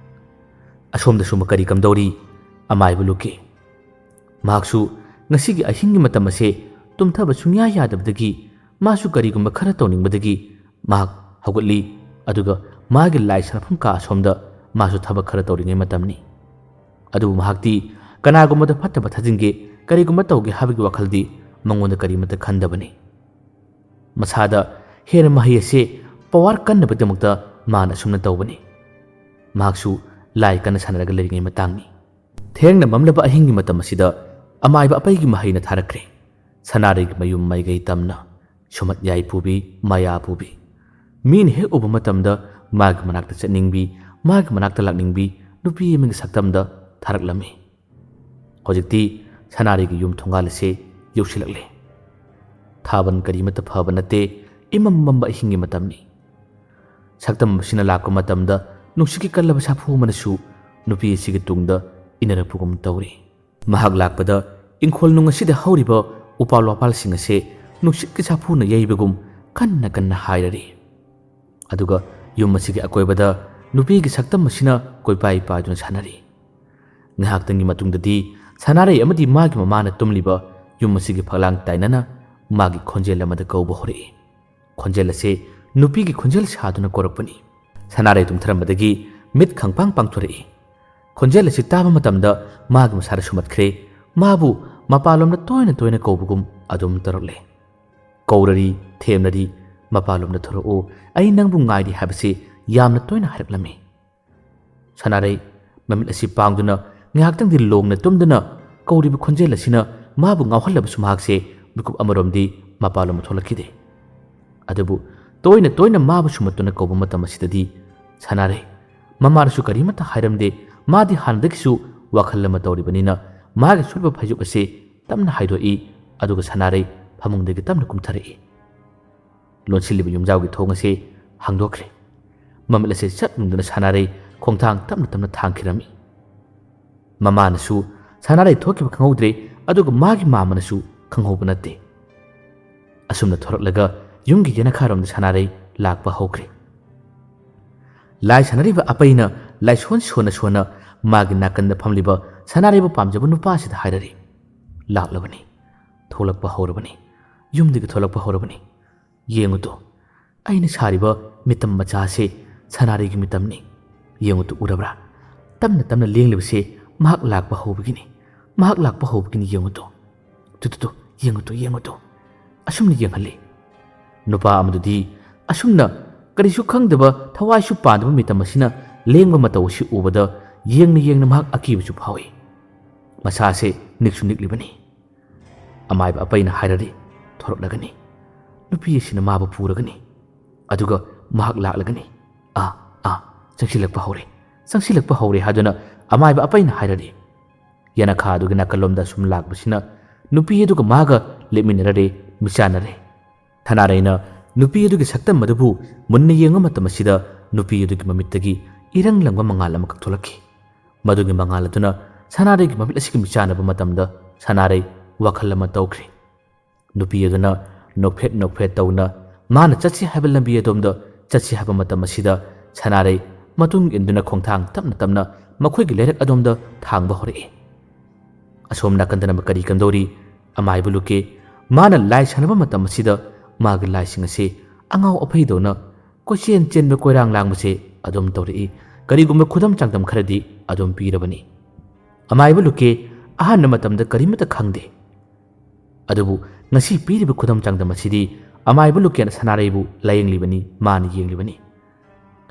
ꯑꯁꯣꯝꯗꯁꯨ ꯀꯔꯤ ꯀꯝꯗꯧꯔꯤ? ꯑꯃꯥꯏꯕ ꯂꯨꯀꯦ꯫ ꯃꯍꯥꯛꯁꯨ ꯉꯁꯤꯒꯤ ꯑꯍꯤꯡꯒꯤ ꯃꯇꯝ ꯑꯁꯦ ꯇꯨꯝꯊꯕ ꯁꯨꯡꯌꯥ ꯌꯥꯗꯕꯗꯒꯤ ꯃꯥꯁꯨ ꯀꯔꯤꯒꯨꯝꯕ ꯈꯔ ꯇꯧꯅꯤꯡꯕꯗꯒꯤ ꯃꯍꯥꯛ ꯍꯧꯒꯠꯂꯤ꯫ ꯑꯗꯨꯒ ꯃꯥꯒꯤ ꯂꯥꯏ ꯁꯥꯟꯅꯐꯝ ꯀꯥ ꯑꯁꯣꯝꯗ ꯃꯥꯁꯨ ꯊꯕꯛ ꯈꯔ ꯇꯧꯔꯤꯉꯩ ꯃꯇꯝꯅꯤ꯫ ꯑꯗꯨꯕꯨ ꯃꯍꯥꯛꯇꯤ ꯀꯅꯥꯒꯨꯝꯕꯗ ꯐꯠꯇꯕ ꯊꯥꯖꯤꯟꯒꯦ, ꯀꯔꯤꯒꯨꯝꯕ ꯇꯧꯒꯦ ꯍꯥꯏꯕꯒꯤ ꯋꯥꯈꯜꯗꯤ ꯃꯉꯣꯟꯗ ꯀꯔꯤꯃꯠꯇ ꯈꯟꯗꯕꯅꯤ꯫ ꯃꯁꯥꯗ ꯍꯦꯟꯅ ꯃꯍꯩ ꯑꯁꯤ ꯄꯋꯥꯔ ꯀꯟꯅꯕꯒꯤꯗꯃꯛꯇ ꯃꯥꯅ ꯑꯁꯨꯝꯅ ꯇꯧꯕꯅꯤ꯫ ꯃꯍꯥꯛꯁꯨ ꯂꯥꯏ ꯀꯟꯅ ꯁꯥꯟꯅꯔꯒ ꯂꯩꯔꯤꯉꯩ ꯃꯇꯥꯡꯅꯤ꯫ ꯊꯦꯡꯅ ꯃꯝꯂꯕ ꯑꯍꯤꯡꯒꯤ ꯃꯇꯝ ꯑꯁꯤꯗ ꯑꯃꯥꯏꯕ ꯑꯄꯩꯒꯤ ꯃꯍꯩꯅ ꯊꯥꯔꯛꯈ꯭ꯔꯦ꯫ ꯁꯅꯥꯔꯩꯒꯤ ꯃꯌꯨꯝ ꯃꯥꯏꯀꯩ ꯇꯝꯅ ꯁꯨꯃꯠ ꯌꯥꯏ ꯄꯨꯕꯤ, ꯃꯌꯥ ꯄꯨꯕꯤ꯫ ꯃꯤꯅ ꯍꯦꯛ ꯎꯕ ꯃꯇꯝꯗ ꯃꯥꯒꯤ ꯃꯅꯥꯛꯇ ꯆꯠꯅꯤꯡꯕꯤ, ꯃꯥꯒꯤ ꯃꯅꯥꯛꯇ ꯂꯥꯛꯅꯤꯡꯕꯤ ꯅꯨꯄꯤ ꯑꯃꯒꯤ ꯁꯛꯇꯝꯗ ꯊꯥꯔꯛꯂꯝꯃꯤ꯫ ꯍꯧꯖꯤꯛꯇꯤ ꯁꯅꯥꯔꯩꯒꯤ ꯌꯨꯝ ꯊꯣꯡꯒꯥꯜ ꯑꯁꯤ ꯌꯧꯁꯤꯜꯂꯛꯂꯦ꯫ ꯊꯥꯕꯜ ꯀꯔꯤꯃꯠꯇ ꯐꯕ ꯅꯠꯇꯦ, ꯏꯃꯝ ꯃꯝꯕ ꯑꯍꯤꯡꯒꯤ ꯃꯇꯝꯅꯤ꯫ ꯁꯛꯇꯝ ꯑꯁꯤꯅ ꯂꯥꯛꯄ ꯃꯇꯝꯗ ꯅꯨꯡꯁꯤꯠꯀꯤ ꯀꯜꯂꯕ ꯁꯥꯐꯨ ꯑꯃꯅꯁꯨ ꯅꯨꯄꯤ ꯑꯁꯤꯒꯤ ꯇꯨꯡꯗ ꯏꯟꯅꯔꯛꯄꯒꯨꯝ ꯇꯧꯔꯤ꯫ ꯃꯍꯥꯛ ꯂꯥꯛꯄꯗ ꯏꯪꯈꯣꯜ ꯅꯨꯡ ꯑꯁꯤꯗ ꯍꯧꯔꯤꯕ ꯎꯄꯥꯜ ꯋꯥꯄꯥꯜꯁꯤꯡ ꯑꯁꯦ ꯅꯨꯡꯁꯤꯠꯀꯤ ꯁꯥꯐꯨꯅ ꯌꯩꯕꯒꯨꯝ ꯀꯟꯅ ꯀꯟꯅ ꯍꯥꯏꯔꯔꯤ꯫ ꯑꯗꯨꯒ ꯌꯨꯝ ꯑꯁꯤꯒꯤ ꯑꯀꯣꯏꯕꯗ ꯅꯨꯄꯤꯒꯤ ꯁꯛꯇꯝ ꯑꯁꯤꯅ ꯀꯣꯏꯄꯥꯏ ꯄꯥꯏꯗꯨꯅ ꯁꯥꯟꯅꯔꯤ꯫ ꯉꯥꯏꯍꯥꯛꯇꯪꯒꯤ ꯃꯇꯨꯡꯗꯗꯤ ꯁꯅꯥꯔꯩ ꯑꯃꯗꯤ ꯃꯥꯒꯤ ꯃꯃꯥꯅ ꯇꯨꯝꯂꯤꯕ ꯌꯨꯝ ꯑꯁꯤꯒꯤ ꯐꯛꯂꯥꯡ ꯇꯥꯏꯅꯅ ꯃꯥꯒꯤ ꯈꯣꯟꯖꯦꯜ ꯑꯃꯗ ꯀꯧꯕ ꯍꯧꯔꯛꯏ꯫ ꯈꯣꯟꯖꯦꯜ ꯑꯁꯤ ꯅꯨꯄꯤꯒꯤ ꯈꯣꯟꯖꯦꯜ ꯁꯥꯗꯨꯅ ꯀꯧꯔꯛꯄꯅꯤ꯫ ꯁꯅꯥꯔꯩ ꯇꯨꯝꯊꯔꯝꯕꯗꯒꯤ ꯃꯤꯠ ꯈꯪꯄꯥꯡ ꯄꯥꯡꯊꯣꯔꯛꯏ꯫ ꯈꯣꯟꯖꯦꯜ ꯑꯁꯤ ꯇꯥꯕ ꯃꯇꯝꯗ ꯃꯥꯒꯤ ꯃꯁꯥꯗ ꯁꯨꯝꯍꯠꯈ꯭ꯔꯦ꯫ ꯃꯥꯕꯨ ꯃꯄꯥꯟꯂꯣꯝꯗ ꯇꯣꯏꯅ ꯇꯣꯏꯅ ꯀꯧꯕꯒꯨꯝ ꯑꯗꯨꯝ ꯇꯧꯔꯛꯂꯦ꯫ ꯀꯧꯔꯔꯤ, ꯊꯦꯝꯅꯔꯤ, "ꯃꯄꯥꯟꯂꯣꯝꯗ ꯊꯣꯔꯛꯎ, ꯑꯩ ꯅꯪꯕꯨ ꯉꯥꯏꯔꯤ" ꯍꯥꯏꯕꯁꯤ ꯌꯥꯝꯅ ꯇꯣꯏꯅ ꯍꯥꯏꯔꯛꯂꯝꯃꯤ꯫ ꯁꯅꯥꯔꯩ ꯃꯃꯤꯠ ꯑꯁꯤ ꯄꯥꯡꯗꯨꯅ ꯉꯥꯏꯍꯥꯛꯇꯪꯗꯤ ꯂꯣꯡꯅ ꯇꯨꯝꯗꯨꯅ ꯀꯧꯔꯤꯕ ꯈꯣꯟꯖꯦꯜ ꯑꯁꯤꯅ ꯃꯥꯕꯨ ꯉꯥꯎꯍꯜꯂꯕꯁꯨ ꯃꯍꯥꯛꯁꯦ ꯃꯤꯀꯨꯞ ꯑꯃꯔꯣꯝꯗꯤ ꯃꯄꯥꯟꯂꯣꯝꯗ ꯊꯣꯛꯂꯛꯈꯤꯗꯦ꯫ ꯑꯗꯨꯕꯨ ꯇꯣꯏꯅ ꯇꯣꯏꯅ ꯃꯥꯕꯨ ꯁꯨꯝꯍꯠꯇꯨꯅ ꯀꯧꯕ ꯃꯇꯝ ꯑꯁꯤꯗꯗꯤ ꯁꯅꯥꯔꯩ ꯃꯃꯥꯅꯁꯨ ꯀꯔꯤꯃꯠꯇ ꯍꯥꯏꯔꯝꯗꯦ꯫ ꯃꯥꯗꯤ ꯍꯥꯟꯅꯗꯒꯤꯁꯨ ꯋꯥꯈꯜ ꯑꯃ ꯇꯧꯔꯤꯕꯅꯤꯅ ꯃꯥꯒꯤ ꯁꯨꯠꯄ ꯐꯩꯖꯨꯞ ꯑꯁꯤ ꯇꯞꯅ ꯍꯥꯏꯗꯣꯛꯏ꯫ ꯑꯗꯨꯒ ꯁꯅꯥꯔꯩ ꯐꯃꯨꯡꯗꯒꯤ ꯇꯞꯅ ꯀꯨꯝꯊꯔꯛꯏ꯫ ꯂꯣꯟꯁꯤꯜꯂꯤꯕ ꯌꯨꯝꯖꯥꯎꯒꯤ ꯊꯣꯡ ꯑꯁꯤ ꯍꯥꯡꯗꯣꯛꯈ꯭ꯔꯦ꯫ ꯃꯃꯤꯠ ꯑꯁꯤ ꯆꯠ ꯌꯨꯡꯗꯨꯅ ꯁꯅꯥꯔꯩ ꯈꯣꯡꯊꯥꯡ ꯇꯞꯅ ꯇꯞꯅ ꯊꯥꯡꯈꯤꯔꯝꯃꯤ꯫ ꯃꯃꯥꯅꯁꯨ ꯁꯅꯥꯔꯩ ꯊꯣꯛꯈꯤꯕ ꯈꯪꯍꯧꯗ꯭ꯔꯦ, ꯑꯗꯨꯒ ꯃꯥꯒꯤ ꯃꯥꯝꯃꯅꯁꯨ ꯈꯪꯍꯧꯕ ꯅꯠꯇꯦ꯫ ꯑꯁꯨꯝꯅ ꯊꯣꯔꯛꯂꯒ ꯌꯨꯝꯒꯤ ꯌꯦꯅꯈꯥꯔꯣꯝꯗ ꯁꯅꯥꯔꯩ ꯂꯥꯛꯄ ꯍꯧꯈ꯭ꯔꯦ꯫ ꯂꯥꯏ ꯁꯥꯟꯅꯔꯤꯕ ꯑꯄꯩꯅ ꯂꯥꯏꯁꯣꯟ ꯁꯣꯟꯅ ꯁꯣꯟꯅ ꯃꯥꯒꯤ ꯅꯥꯀꯟꯗ ꯐꯝꯂꯤꯕ ꯁꯅꯥꯔꯩꯕꯨ ꯄꯥꯝꯖꯕ ꯅꯨꯄꯥꯁꯤꯗ ꯍꯥꯏꯔꯔꯤ, "ꯂꯥꯛꯂꯕꯅꯤ, ꯊꯣꯛꯂꯛꯄ ꯍꯧꯔꯕꯅꯤ, ꯌꯨꯝꯗꯒꯤ ꯊꯣꯛꯂꯛꯄ ꯍꯧꯔꯕꯅꯤ꯫ ꯌꯦꯡꯉꯨꯇꯣ, ꯑꯩꯅ ꯁꯥꯔꯤꯕ ꯃꯤꯇꯝ ꯃꯆꯥ ꯑꯁꯤ ꯁꯅꯥꯔꯩꯒꯤ ꯃꯤꯇꯝꯅꯤ꯫ ꯌꯦꯡꯉꯨꯇꯣ, ꯎꯔꯕ꯭ꯔꯥ? ꯇꯞꯅ ꯇꯞꯅ ꯂꯦꯡꯂꯤꯕꯁꯦ ꯃꯍꯥꯛ ꯂꯥꯛꯄ ꯍꯧꯕꯒꯤꯅꯤ꯫ ꯃꯍꯥꯛ ꯂꯥꯛꯄ ꯍꯧꯕꯒꯤꯅꯤ, ꯌꯦꯡꯉꯨꯇꯣ꯫ ꯇꯨ, ꯇꯨ, ꯇꯨ, ꯌꯦꯡꯉꯨꯇꯣ, ꯌꯦꯡꯉꯨꯇꯣ꯫ ꯑꯁꯨꯝꯅ ꯌꯦꯡꯍꯜꯂꯤ꯫" ꯅꯨꯄꯥ ꯑꯃꯗꯨꯗꯤ ꯑꯁꯨꯝꯅ ꯀꯔꯤꯁꯨ ꯈꯪꯗꯕ, ꯊꯋꯥꯏꯁꯨ ꯄꯥꯟꯗꯕ ꯃꯤꯇꯝ ꯑꯁꯤꯅ ꯂꯦꯡꯕ ꯃꯇꯧ ꯑꯁꯤ ꯎꯕꯗ ꯌꯦꯡꯅ ꯌꯦꯡꯅ ꯃꯍꯥꯛ ꯑꯀꯤꯕꯁꯨ ꯐꯥꯎꯏ꯫ ꯃꯁꯥꯁꯦ ꯅꯤꯛꯁꯨ ꯅꯤꯛꯂꯤꯕꯅꯤ꯫ ꯑꯃꯥꯏꯕ ꯑꯄꯩꯅ ꯍꯥꯏꯔꯔꯤ, "ꯊꯣꯔꯛꯂꯒꯅꯤ꯫ ꯅꯨꯄꯤ ꯑꯁꯤꯅ ꯃꯥꯕꯨ ꯄꯨꯔꯒꯅꯤ꯫ ꯑꯗꯨꯒ ꯃꯍꯥꯛ ꯂꯥꯛꯂꯒꯅꯤ꯫ ꯑꯥ, ꯑꯥ, ꯆꯪꯁꯤꯜꯂꯛꯄ ꯍꯧꯔꯦ, ꯆꯪꯁꯤꯜꯂꯛꯄ ꯍꯧꯔꯦ" ꯍꯥꯏꯗꯨꯅ ꯑꯃꯥꯏꯕ ꯑꯄꯩꯅ ꯍꯥꯏꯔꯔꯤ꯫ ꯌꯦꯅꯈꯥ ꯑꯗꯨꯒꯤ ꯅꯥꯀꯜꯂꯣꯝꯗ ꯁꯨꯝ ꯂꯥꯛꯄꯁꯤꯅ ꯅꯨꯄꯤ ꯑꯗꯨꯒ ꯃꯥꯒ ꯂꯦꯞꯃꯤꯟꯅꯔꯔꯦ, ꯃꯤꯆꯥꯟꯅꯔꯦ꯫ ꯁꯅꯥꯔꯩꯅ ꯅꯨꯄꯤ ꯑꯗꯨꯒꯤ ꯁꯛꯇꯝ ꯑꯗꯨꯕꯨ ꯃꯨꯟꯅ ꯌꯦꯡꯕ ꯃꯇꯝ ꯑꯁꯤꯗ ꯅꯨꯄꯤ ꯑꯗꯨꯒꯤ ꯃꯃꯤꯠꯇꯒꯤ ꯏꯔꯪ ꯂꯪꯕ ꯃꯉꯥꯜ ꯑꯃꯈꯛ ꯊꯣꯛꯂꯛꯈꯤ꯫ ꯃꯗꯨꯒꯤ ꯃꯉꯥꯜ ꯑꯗꯨꯅ ꯁꯅꯥꯔꯩꯒꯤ ꯃꯃꯤꯠ ꯑꯁꯤꯒ ꯃꯤꯆꯥꯟꯅꯕ ꯃꯇꯝꯗ ꯁꯅꯥꯔꯩ ꯋꯥꯈꯜ ꯑꯃ ꯇꯧꯈ꯭ꯔꯦ꯫ ꯅꯨꯄꯤ ꯑꯗꯨꯅ ꯅꯣꯛꯐꯦꯠ ꯅꯣꯛꯐꯦꯠ ꯇꯧꯅ ꯃꯥꯅ ꯆꯠꯁꯤ ꯍꯥꯏꯕ ꯂꯝꯕꯤ ꯑꯗꯣꯝꯗ ꯆꯠꯁꯤ ꯍꯥꯏꯕ ꯃꯇꯝ ꯑꯁꯤꯗ ꯁꯅꯥꯔꯩ ꯃꯇꯨꯡ ꯏꯟꯗꯨꯅ ꯈꯣꯡꯊꯥꯡ ꯇꯞꯅ ꯇꯞꯅ ꯃꯈꯣꯏꯒꯤ ꯂꯩꯔꯛ ꯑꯗꯣꯝꯗ ꯊꯥꯡꯕ ꯍꯧꯔꯛꯏ꯫ ꯑꯁꯣꯝ ꯅꯥꯀꯟꯗꯅ ꯀꯔꯤ ꯀꯝꯗꯧꯔꯤ? ꯑꯃꯥꯏꯕ ꯂꯨꯀꯦ꯫ ꯃꯥꯅ ꯂꯥꯏ ꯁꯥꯟꯅꯕ ꯃꯇꯝ ꯑꯁꯤꯗ ꯃꯥꯒꯤ ꯂꯥꯏꯁꯤꯡ ꯑꯁꯤ ꯑꯉꯥꯎ ꯑꯐꯩꯗꯧꯅ ꯀꯣꯏꯆꯦꯟ ꯆꯦꯟꯕ, ꯀꯣꯏꯔꯥꯡ ꯂꯥꯡꯕꯁꯦ ꯑꯗꯨꯝ ꯇꯧꯔꯛꯏ꯫ ꯀꯔꯤꯒꯨꯝꯕ ꯈꯨꯗꯝ ꯆꯥꯡꯗꯝ ꯈꯔꯗꯤ ꯑꯗꯨꯝ ꯄꯤꯔꯕꯅꯤ꯫ ꯑꯃꯥꯏꯕ ꯂꯨꯀꯦ ꯑꯍꯥꯟꯕ ꯃꯇꯝꯗ ꯀꯔꯤꯃꯠꯇ ꯈꯪꯗꯦ꯫ ꯑꯗꯨꯕꯨ ꯉꯁꯤ ꯄꯤꯔꯤꯕ ꯈꯨꯗꯝ ꯆꯥꯡꯗꯝ ꯑꯁꯤꯗꯤ ꯑꯃꯥꯏꯕ ꯂꯨꯀꯦꯅ ꯁꯅꯥꯔꯩꯕꯨ ꯂꯥꯌꯦꯡꯂꯤꯕꯅꯤ, ꯃꯥꯅ ꯌꯦꯡꯂꯤꯕꯅꯤ꯫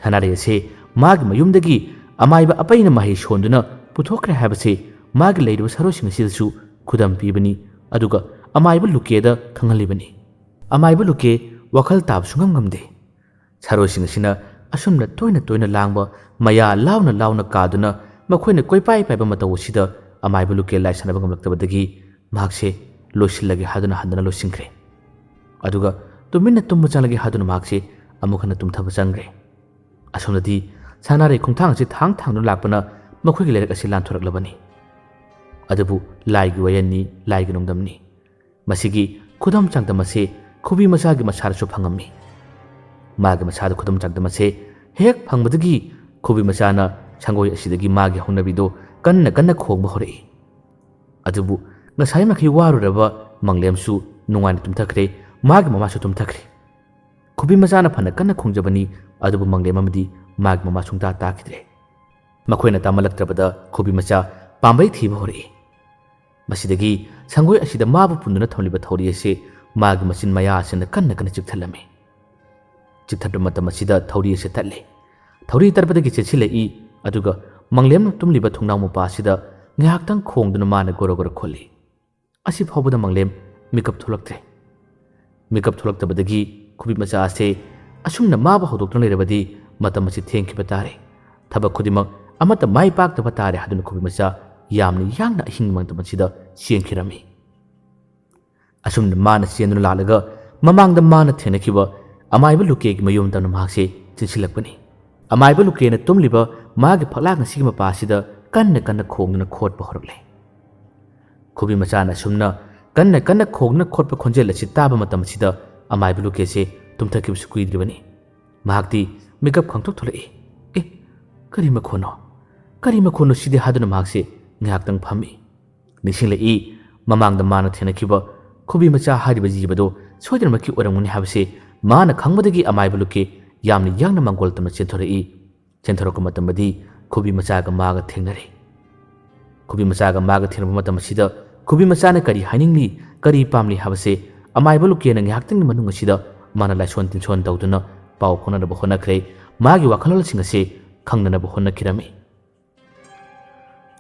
ꯁꯅꯥꯔꯩ ꯑꯁꯤ ꯃꯥꯒꯤ ꯃꯌꯨꯝꯗꯒꯤ ꯑꯃꯥꯏꯕ ꯑꯄꯩꯅ ꯃꯍꯩ ꯁꯣꯟꯗꯨꯅ ꯄꯨꯊꯣꯛꯈ꯭ꯔꯦ ꯍꯥꯏꯕꯁꯤ ꯃꯥꯒꯤ ꯂꯩꯔꯤꯕ ꯁꯔꯣꯏꯁꯤꯡ ꯑꯁꯤꯗꯁꯨ ꯈꯨꯗꯝ ꯄꯤꯕꯅꯤ, ꯑꯗꯨꯒ ꯑꯃꯥꯏꯕ ꯂꯨꯀꯦꯗ ꯈꯪꯍꯜꯂꯤꯕꯅꯤ꯫ ꯑꯃꯥꯏꯕ ꯂꯨꯀꯦ ꯋꯥꯈꯜ ꯇꯥꯕ ꯁꯨꯡꯉꯝ ꯉꯝꯗꯦ꯫ ꯁꯥꯔꯣꯏꯁꯤꯡ ꯑꯁꯤꯅ ꯑꯁꯨꯝꯅ ꯇꯣꯏꯅ ꯇꯣꯏꯅ ꯂꯥꯡꯕ, ꯃꯌꯥ ꯂꯥꯎꯅ ꯂꯥꯎꯅ ꯀꯥꯗꯨꯅ ꯃꯈꯣꯏꯅ ꯀꯣꯏꯄꯥꯏ ꯄꯥꯏꯕ ꯃꯇꯧ ꯑꯁꯤꯗ ꯑꯃꯥꯏꯕ ꯂꯨꯀꯦ ꯂꯥꯏ ꯁꯥꯟꯅꯕ ꯉꯝꯂꯛꯇꯕꯗꯒꯤ ꯃꯍꯥꯛꯁꯦ ꯂꯣꯏꯁꯤꯜꯂꯒꯦ ꯍꯥꯏꯗꯨꯅ ꯍꯟꯗꯨꯅ ꯂꯣꯏꯁꯤꯟꯈ꯭ꯔꯦ꯫ ꯑꯗꯨꯒ ꯇꯨꯃꯤꯟꯅ ꯇꯨꯝꯕ ꯆꯪꯂꯒꯦ ꯍꯥꯏꯗꯨꯅ ꯃꯍꯥꯛꯁꯦ ꯑꯃꯨꯛ ꯍꯟꯅ ꯇꯨꯝꯊꯕ ꯆꯪꯈ꯭ꯔꯦ꯫ ꯑꯁꯣꯝꯗꯗꯤ ꯁꯅꯥꯔꯩ ꯈꯣꯡꯊꯥꯡ ꯑꯁꯤ ꯊꯥꯡ ꯊꯥꯡꯗꯨꯅ ꯂꯥꯛꯄꯅ ꯃꯈꯣꯏꯒꯤ ꯂꯩꯔꯛ ꯑꯁꯤ ꯂꯥꯟꯊꯣꯔꯛꯂꯕꯅꯤ꯫ ꯑꯗꯨꯕꯨ ꯂꯥꯏꯒꯤ ꯋꯥꯌꯦꯜꯅꯤ, ꯂꯥꯏꯒꯤ ꯅꯣꯡꯗꯝꯅꯤ꯫ ꯃꯁꯤꯒꯤ ꯈꯨꯗꯝ ꯆꯥꯡꯗꯝ ꯑꯁꯤ ꯈꯨꯕꯤ ꯃꯆꯥꯒꯤ ꯃꯁꯥꯗꯁꯨ ꯐꯪꯉꯝꯃꯤ꯫ ꯃꯥꯒꯤ ꯃꯁꯥꯗ ꯈꯨꯗꯝ ꯆꯥꯡꯗꯝ ꯑꯁꯤ ꯍꯦꯛ ꯐꯪꯕꯗꯒꯤ ꯈꯨꯕꯤ ꯃꯆꯥꯅ ꯁꯪꯒꯣꯏ ꯑꯁꯤꯗꯒꯤ ꯃꯥꯒꯤ ꯍꯧꯅꯕꯤꯗꯨ ꯀꯟꯅ ꯀꯟꯅ ꯈꯣꯡꯕ ꯍꯧꯔꯛꯏ꯫ ꯑꯗꯨꯕꯨ ꯉꯁꯥꯏ ꯃꯈꯩ ꯋꯥꯔꯨꯔꯕ ꯃꯪꯂꯦꯝꯁꯨ ꯅꯨꯡꯉꯥꯏꯅ ꯇꯨꯝꯊꯈ꯭ꯔꯦ, ꯃꯥꯒꯤ ꯃꯃꯥꯁꯨ ꯇꯨꯝꯊꯈ꯭ꯔꯦ꯫ ꯈꯨꯕꯤ ꯃꯆꯥꯅ ꯐꯅ ꯀꯟꯅ ꯈꯣꯡꯖꯕꯅꯤ, ꯑꯗꯨꯕꯨ ꯃꯪꯂꯦꯝ ꯑꯃꯗꯤ ꯃꯥꯒꯤ ꯃꯃꯥ ꯁꯨꯡꯇꯥ ꯇꯥꯈꯤꯗ꯭ꯔꯦ꯫ ꯃꯈꯣꯏꯅ ꯇꯥꯃꯜꯂꯛꯇ꯭ꯔꯕꯗ ꯈꯨꯕꯤ ꯃꯆꯥ ꯄꯥꯝꯕꯩ ꯊꯤꯕ ꯍꯧꯔꯛꯏ꯫ ꯃꯁꯤꯗꯒꯤ ꯁꯪꯒꯣꯏ ꯑꯁꯤꯗ ꯃꯥꯕꯨ ꯄꯨꯟꯗꯨꯅ ꯊꯝꯂꯤꯕ ꯊꯧꯔꯤ ꯑꯁꯤ ꯃꯥꯒꯤ ꯃꯆꯤꯟ ꯃꯌꯥ ꯑꯁꯤꯅ ꯀꯟꯅ ꯀꯟꯅ ꯆꯤꯛꯊꯠꯂꯝꯃꯤ꯫ ꯆꯤꯛꯊꯠꯄ ꯃꯇꯝ ꯑꯁꯤꯗ ꯊꯧꯔꯤ ꯑꯁꯤ ꯇꯠꯂꯤ꯫ ꯊꯧꯔꯤ ꯇꯠꯄꯗꯒꯤ ꯆꯦꯟꯁꯤꯜꯂꯛꯏ, ꯑꯗꯨꯒ ꯃꯪꯂꯦꯝꯅ ꯇꯨꯝꯂꯤꯕ ꯊꯣꯡꯅꯥꯎ ꯃꯄꯥ ꯑꯁꯤꯗ ꯉꯥꯏꯍꯥꯛꯇꯪ ꯈꯣꯡꯗꯨꯅ ꯃꯥꯅ ꯒꯣꯔꯣ ꯒꯣꯔꯣ ꯈꯣꯠꯂꯤ꯫ ꯑꯁꯤ ꯐꯥꯎꯕꯗ ꯃꯪꯂꯦꯝ ꯃꯤꯀꯞ ꯊꯣꯛꯂꯛꯇ꯭ꯔꯦ꯫ ꯃꯤꯀꯞ ꯊꯣꯛꯂꯛꯇꯕꯗꯒꯤ ꯈꯨꯕꯤ ꯃꯆꯥ ꯑꯁꯦ ꯑꯁꯨꯝꯅ ꯃꯥꯕꯨ ꯍꯧꯗꯣꯛꯇꯨꯅ ꯂꯩꯔꯕꯗꯤ ꯃꯇꯝ ꯑꯁꯤ ꯊꯦꯡꯈꯤꯕ ꯇꯥꯔꯦ꯫ ꯊꯕꯛ ꯈꯨꯗꯤꯡꯃꯛ ꯑꯃꯠꯇ ꯃꯥꯏ ꯄꯥꯛꯇꯕ ꯇꯥꯔꯦ ꯍꯥꯏꯗꯨꯅ ꯈꯨꯕꯤ ꯃꯆꯥ ꯌꯥꯝꯅ ꯌꯥꯡꯅ ꯑꯍꯤꯡꯒꯤ ꯃꯇꯝ ꯑꯁꯤꯗ ꯆꯦꯟꯈꯤꯔꯝꯃꯤ꯫ ꯑꯁꯨꯝꯅ ꯃꯥꯅ ꯆꯦꯟꯗꯨꯅ ꯂꯥꯛꯂꯒ ꯃꯃꯥꯡꯗ ꯃꯥꯅ ꯊꯦꯡꯅꯈꯤꯕ ꯑꯃꯥꯏꯕ ꯂꯨꯀꯦꯒꯤ ꯃꯌꯨꯝ ꯇꯝꯅ ꯃꯍꯥꯛꯁꯦ ꯆꯦꯟꯁꯤꯜꯂꯛꯄꯅꯤ꯫ ꯑꯃꯥꯏꯕ ꯂꯨꯀꯦꯅ ꯇꯨꯝꯂꯤꯕ ꯃꯥꯒꯤ ꯐꯛꯂꯥꯡ ꯑꯁꯤꯒꯤ ꯃꯄꯥ ꯑꯁꯤꯗ ꯀꯟꯅ ꯀꯟꯅ ꯈꯣꯡꯗꯨꯅ ꯈꯣꯠꯄ ꯍꯧꯔꯛꯂꯦ꯫ ꯈꯨꯕꯤ ꯃꯆꯥꯅ ꯑꯁꯨꯝꯅ ꯀꯟꯅ ꯀꯟꯅ ꯈꯣꯡꯗꯨꯅ ꯈꯣꯠꯄ ꯈꯣꯟꯖꯦꯜ ꯑꯁꯤ ꯇꯥꯕ ꯃꯇꯝ ꯑꯁꯤꯗ ꯑꯃꯥꯏꯕ ꯂꯨꯀꯦꯁꯦ ꯇꯨꯝꯊꯈꯤꯕꯁꯨ ꯀꯨꯏꯗ꯭ꯔꯤꯕꯅꯤ꯫ ꯃꯍꯥꯛꯇꯤ ꯃꯤꯀꯞ ꯈꯪꯊꯣꯛ ꯊꯣꯛꯂꯛꯏ꯫ "ꯑꯦ, ꯀꯔꯤ ꯃꯈꯣꯟꯅꯣ? ꯀꯔꯤ ꯃꯈꯣꯟꯅꯣ ꯁꯤꯗꯤ?" ꯍꯥꯏꯗꯨꯅ ꯃꯍꯥꯛꯁꯦ ꯉꯥꯏꯍꯥꯛꯇꯪ ꯐꯝꯃꯤ꯫ ꯅꯤꯡꯁꯤꯡꯂꯛꯏ, ꯃꯃꯥꯡꯗ ꯃꯥꯅ ꯊꯦꯡꯅꯈꯤꯕ ꯈꯨꯕꯤ ꯃꯆꯥ ꯍꯥꯏꯔꯤꯕ ꯖꯤꯕꯗꯣ ꯁꯣꯏꯗꯅꯃꯛꯀꯤ ꯑꯣꯏꯔꯝꯒꯅꯤ ꯍꯥꯏꯕꯁꯤ ꯃꯥꯅ ꯈꯪꯕꯗꯒꯤ ꯑꯃꯥꯏꯕ ꯂꯨꯀꯦ ꯌꯥꯝꯅ ꯌꯥꯡꯅ ꯃꯥꯡꯒꯣꯜ ꯇꯝꯅ ꯆꯦꯟꯊꯣꯔꯛꯏ꯫ ꯆꯦꯟꯊꯣꯔꯛꯄ ꯃꯇꯝꯗꯗꯤ ꯈꯨꯕꯤ ꯃꯆꯥꯒ ꯃꯥꯒ ꯊꯦꯡꯅꯔꯦ꯫ ꯈꯨꯕꯤ ꯃꯆꯥꯒ ꯃꯥꯒ ꯊꯦꯡꯅꯕ ꯃꯇꯝ ꯑꯁꯤꯗ ꯈꯨꯕꯤ ꯃꯆꯥꯅ ꯀꯔꯤ ꯍꯥꯏꯅꯤꯡꯂꯤ, ꯀꯔꯤ ꯄꯥꯝꯂꯤ ꯍꯥꯏꯕꯁꯦ ꯑꯃꯥꯏꯕ ꯂꯨꯀꯦꯅ ꯉꯥꯏꯍꯥꯛꯇꯪꯒꯤ ꯃꯅꯨꯡ ꯑꯁꯤꯗ ꯃꯥꯅ ꯂꯥꯏꯁꯣꯟ ꯇꯤꯟꯁꯣꯟ ꯇꯧꯗꯨꯅ ꯄꯥꯎ ꯐꯥꯎꯅꯅꯕ ꯍꯣꯠꯅꯈ꯭ꯔꯦ꯫ ꯃꯥꯒꯤ ꯋꯥꯈꯜꯂꯣꯟꯁꯤꯡ ꯑꯁꯦ ꯈꯪꯅꯅꯕ ꯍꯣꯠꯅꯈꯤꯔꯝꯃꯤ꯫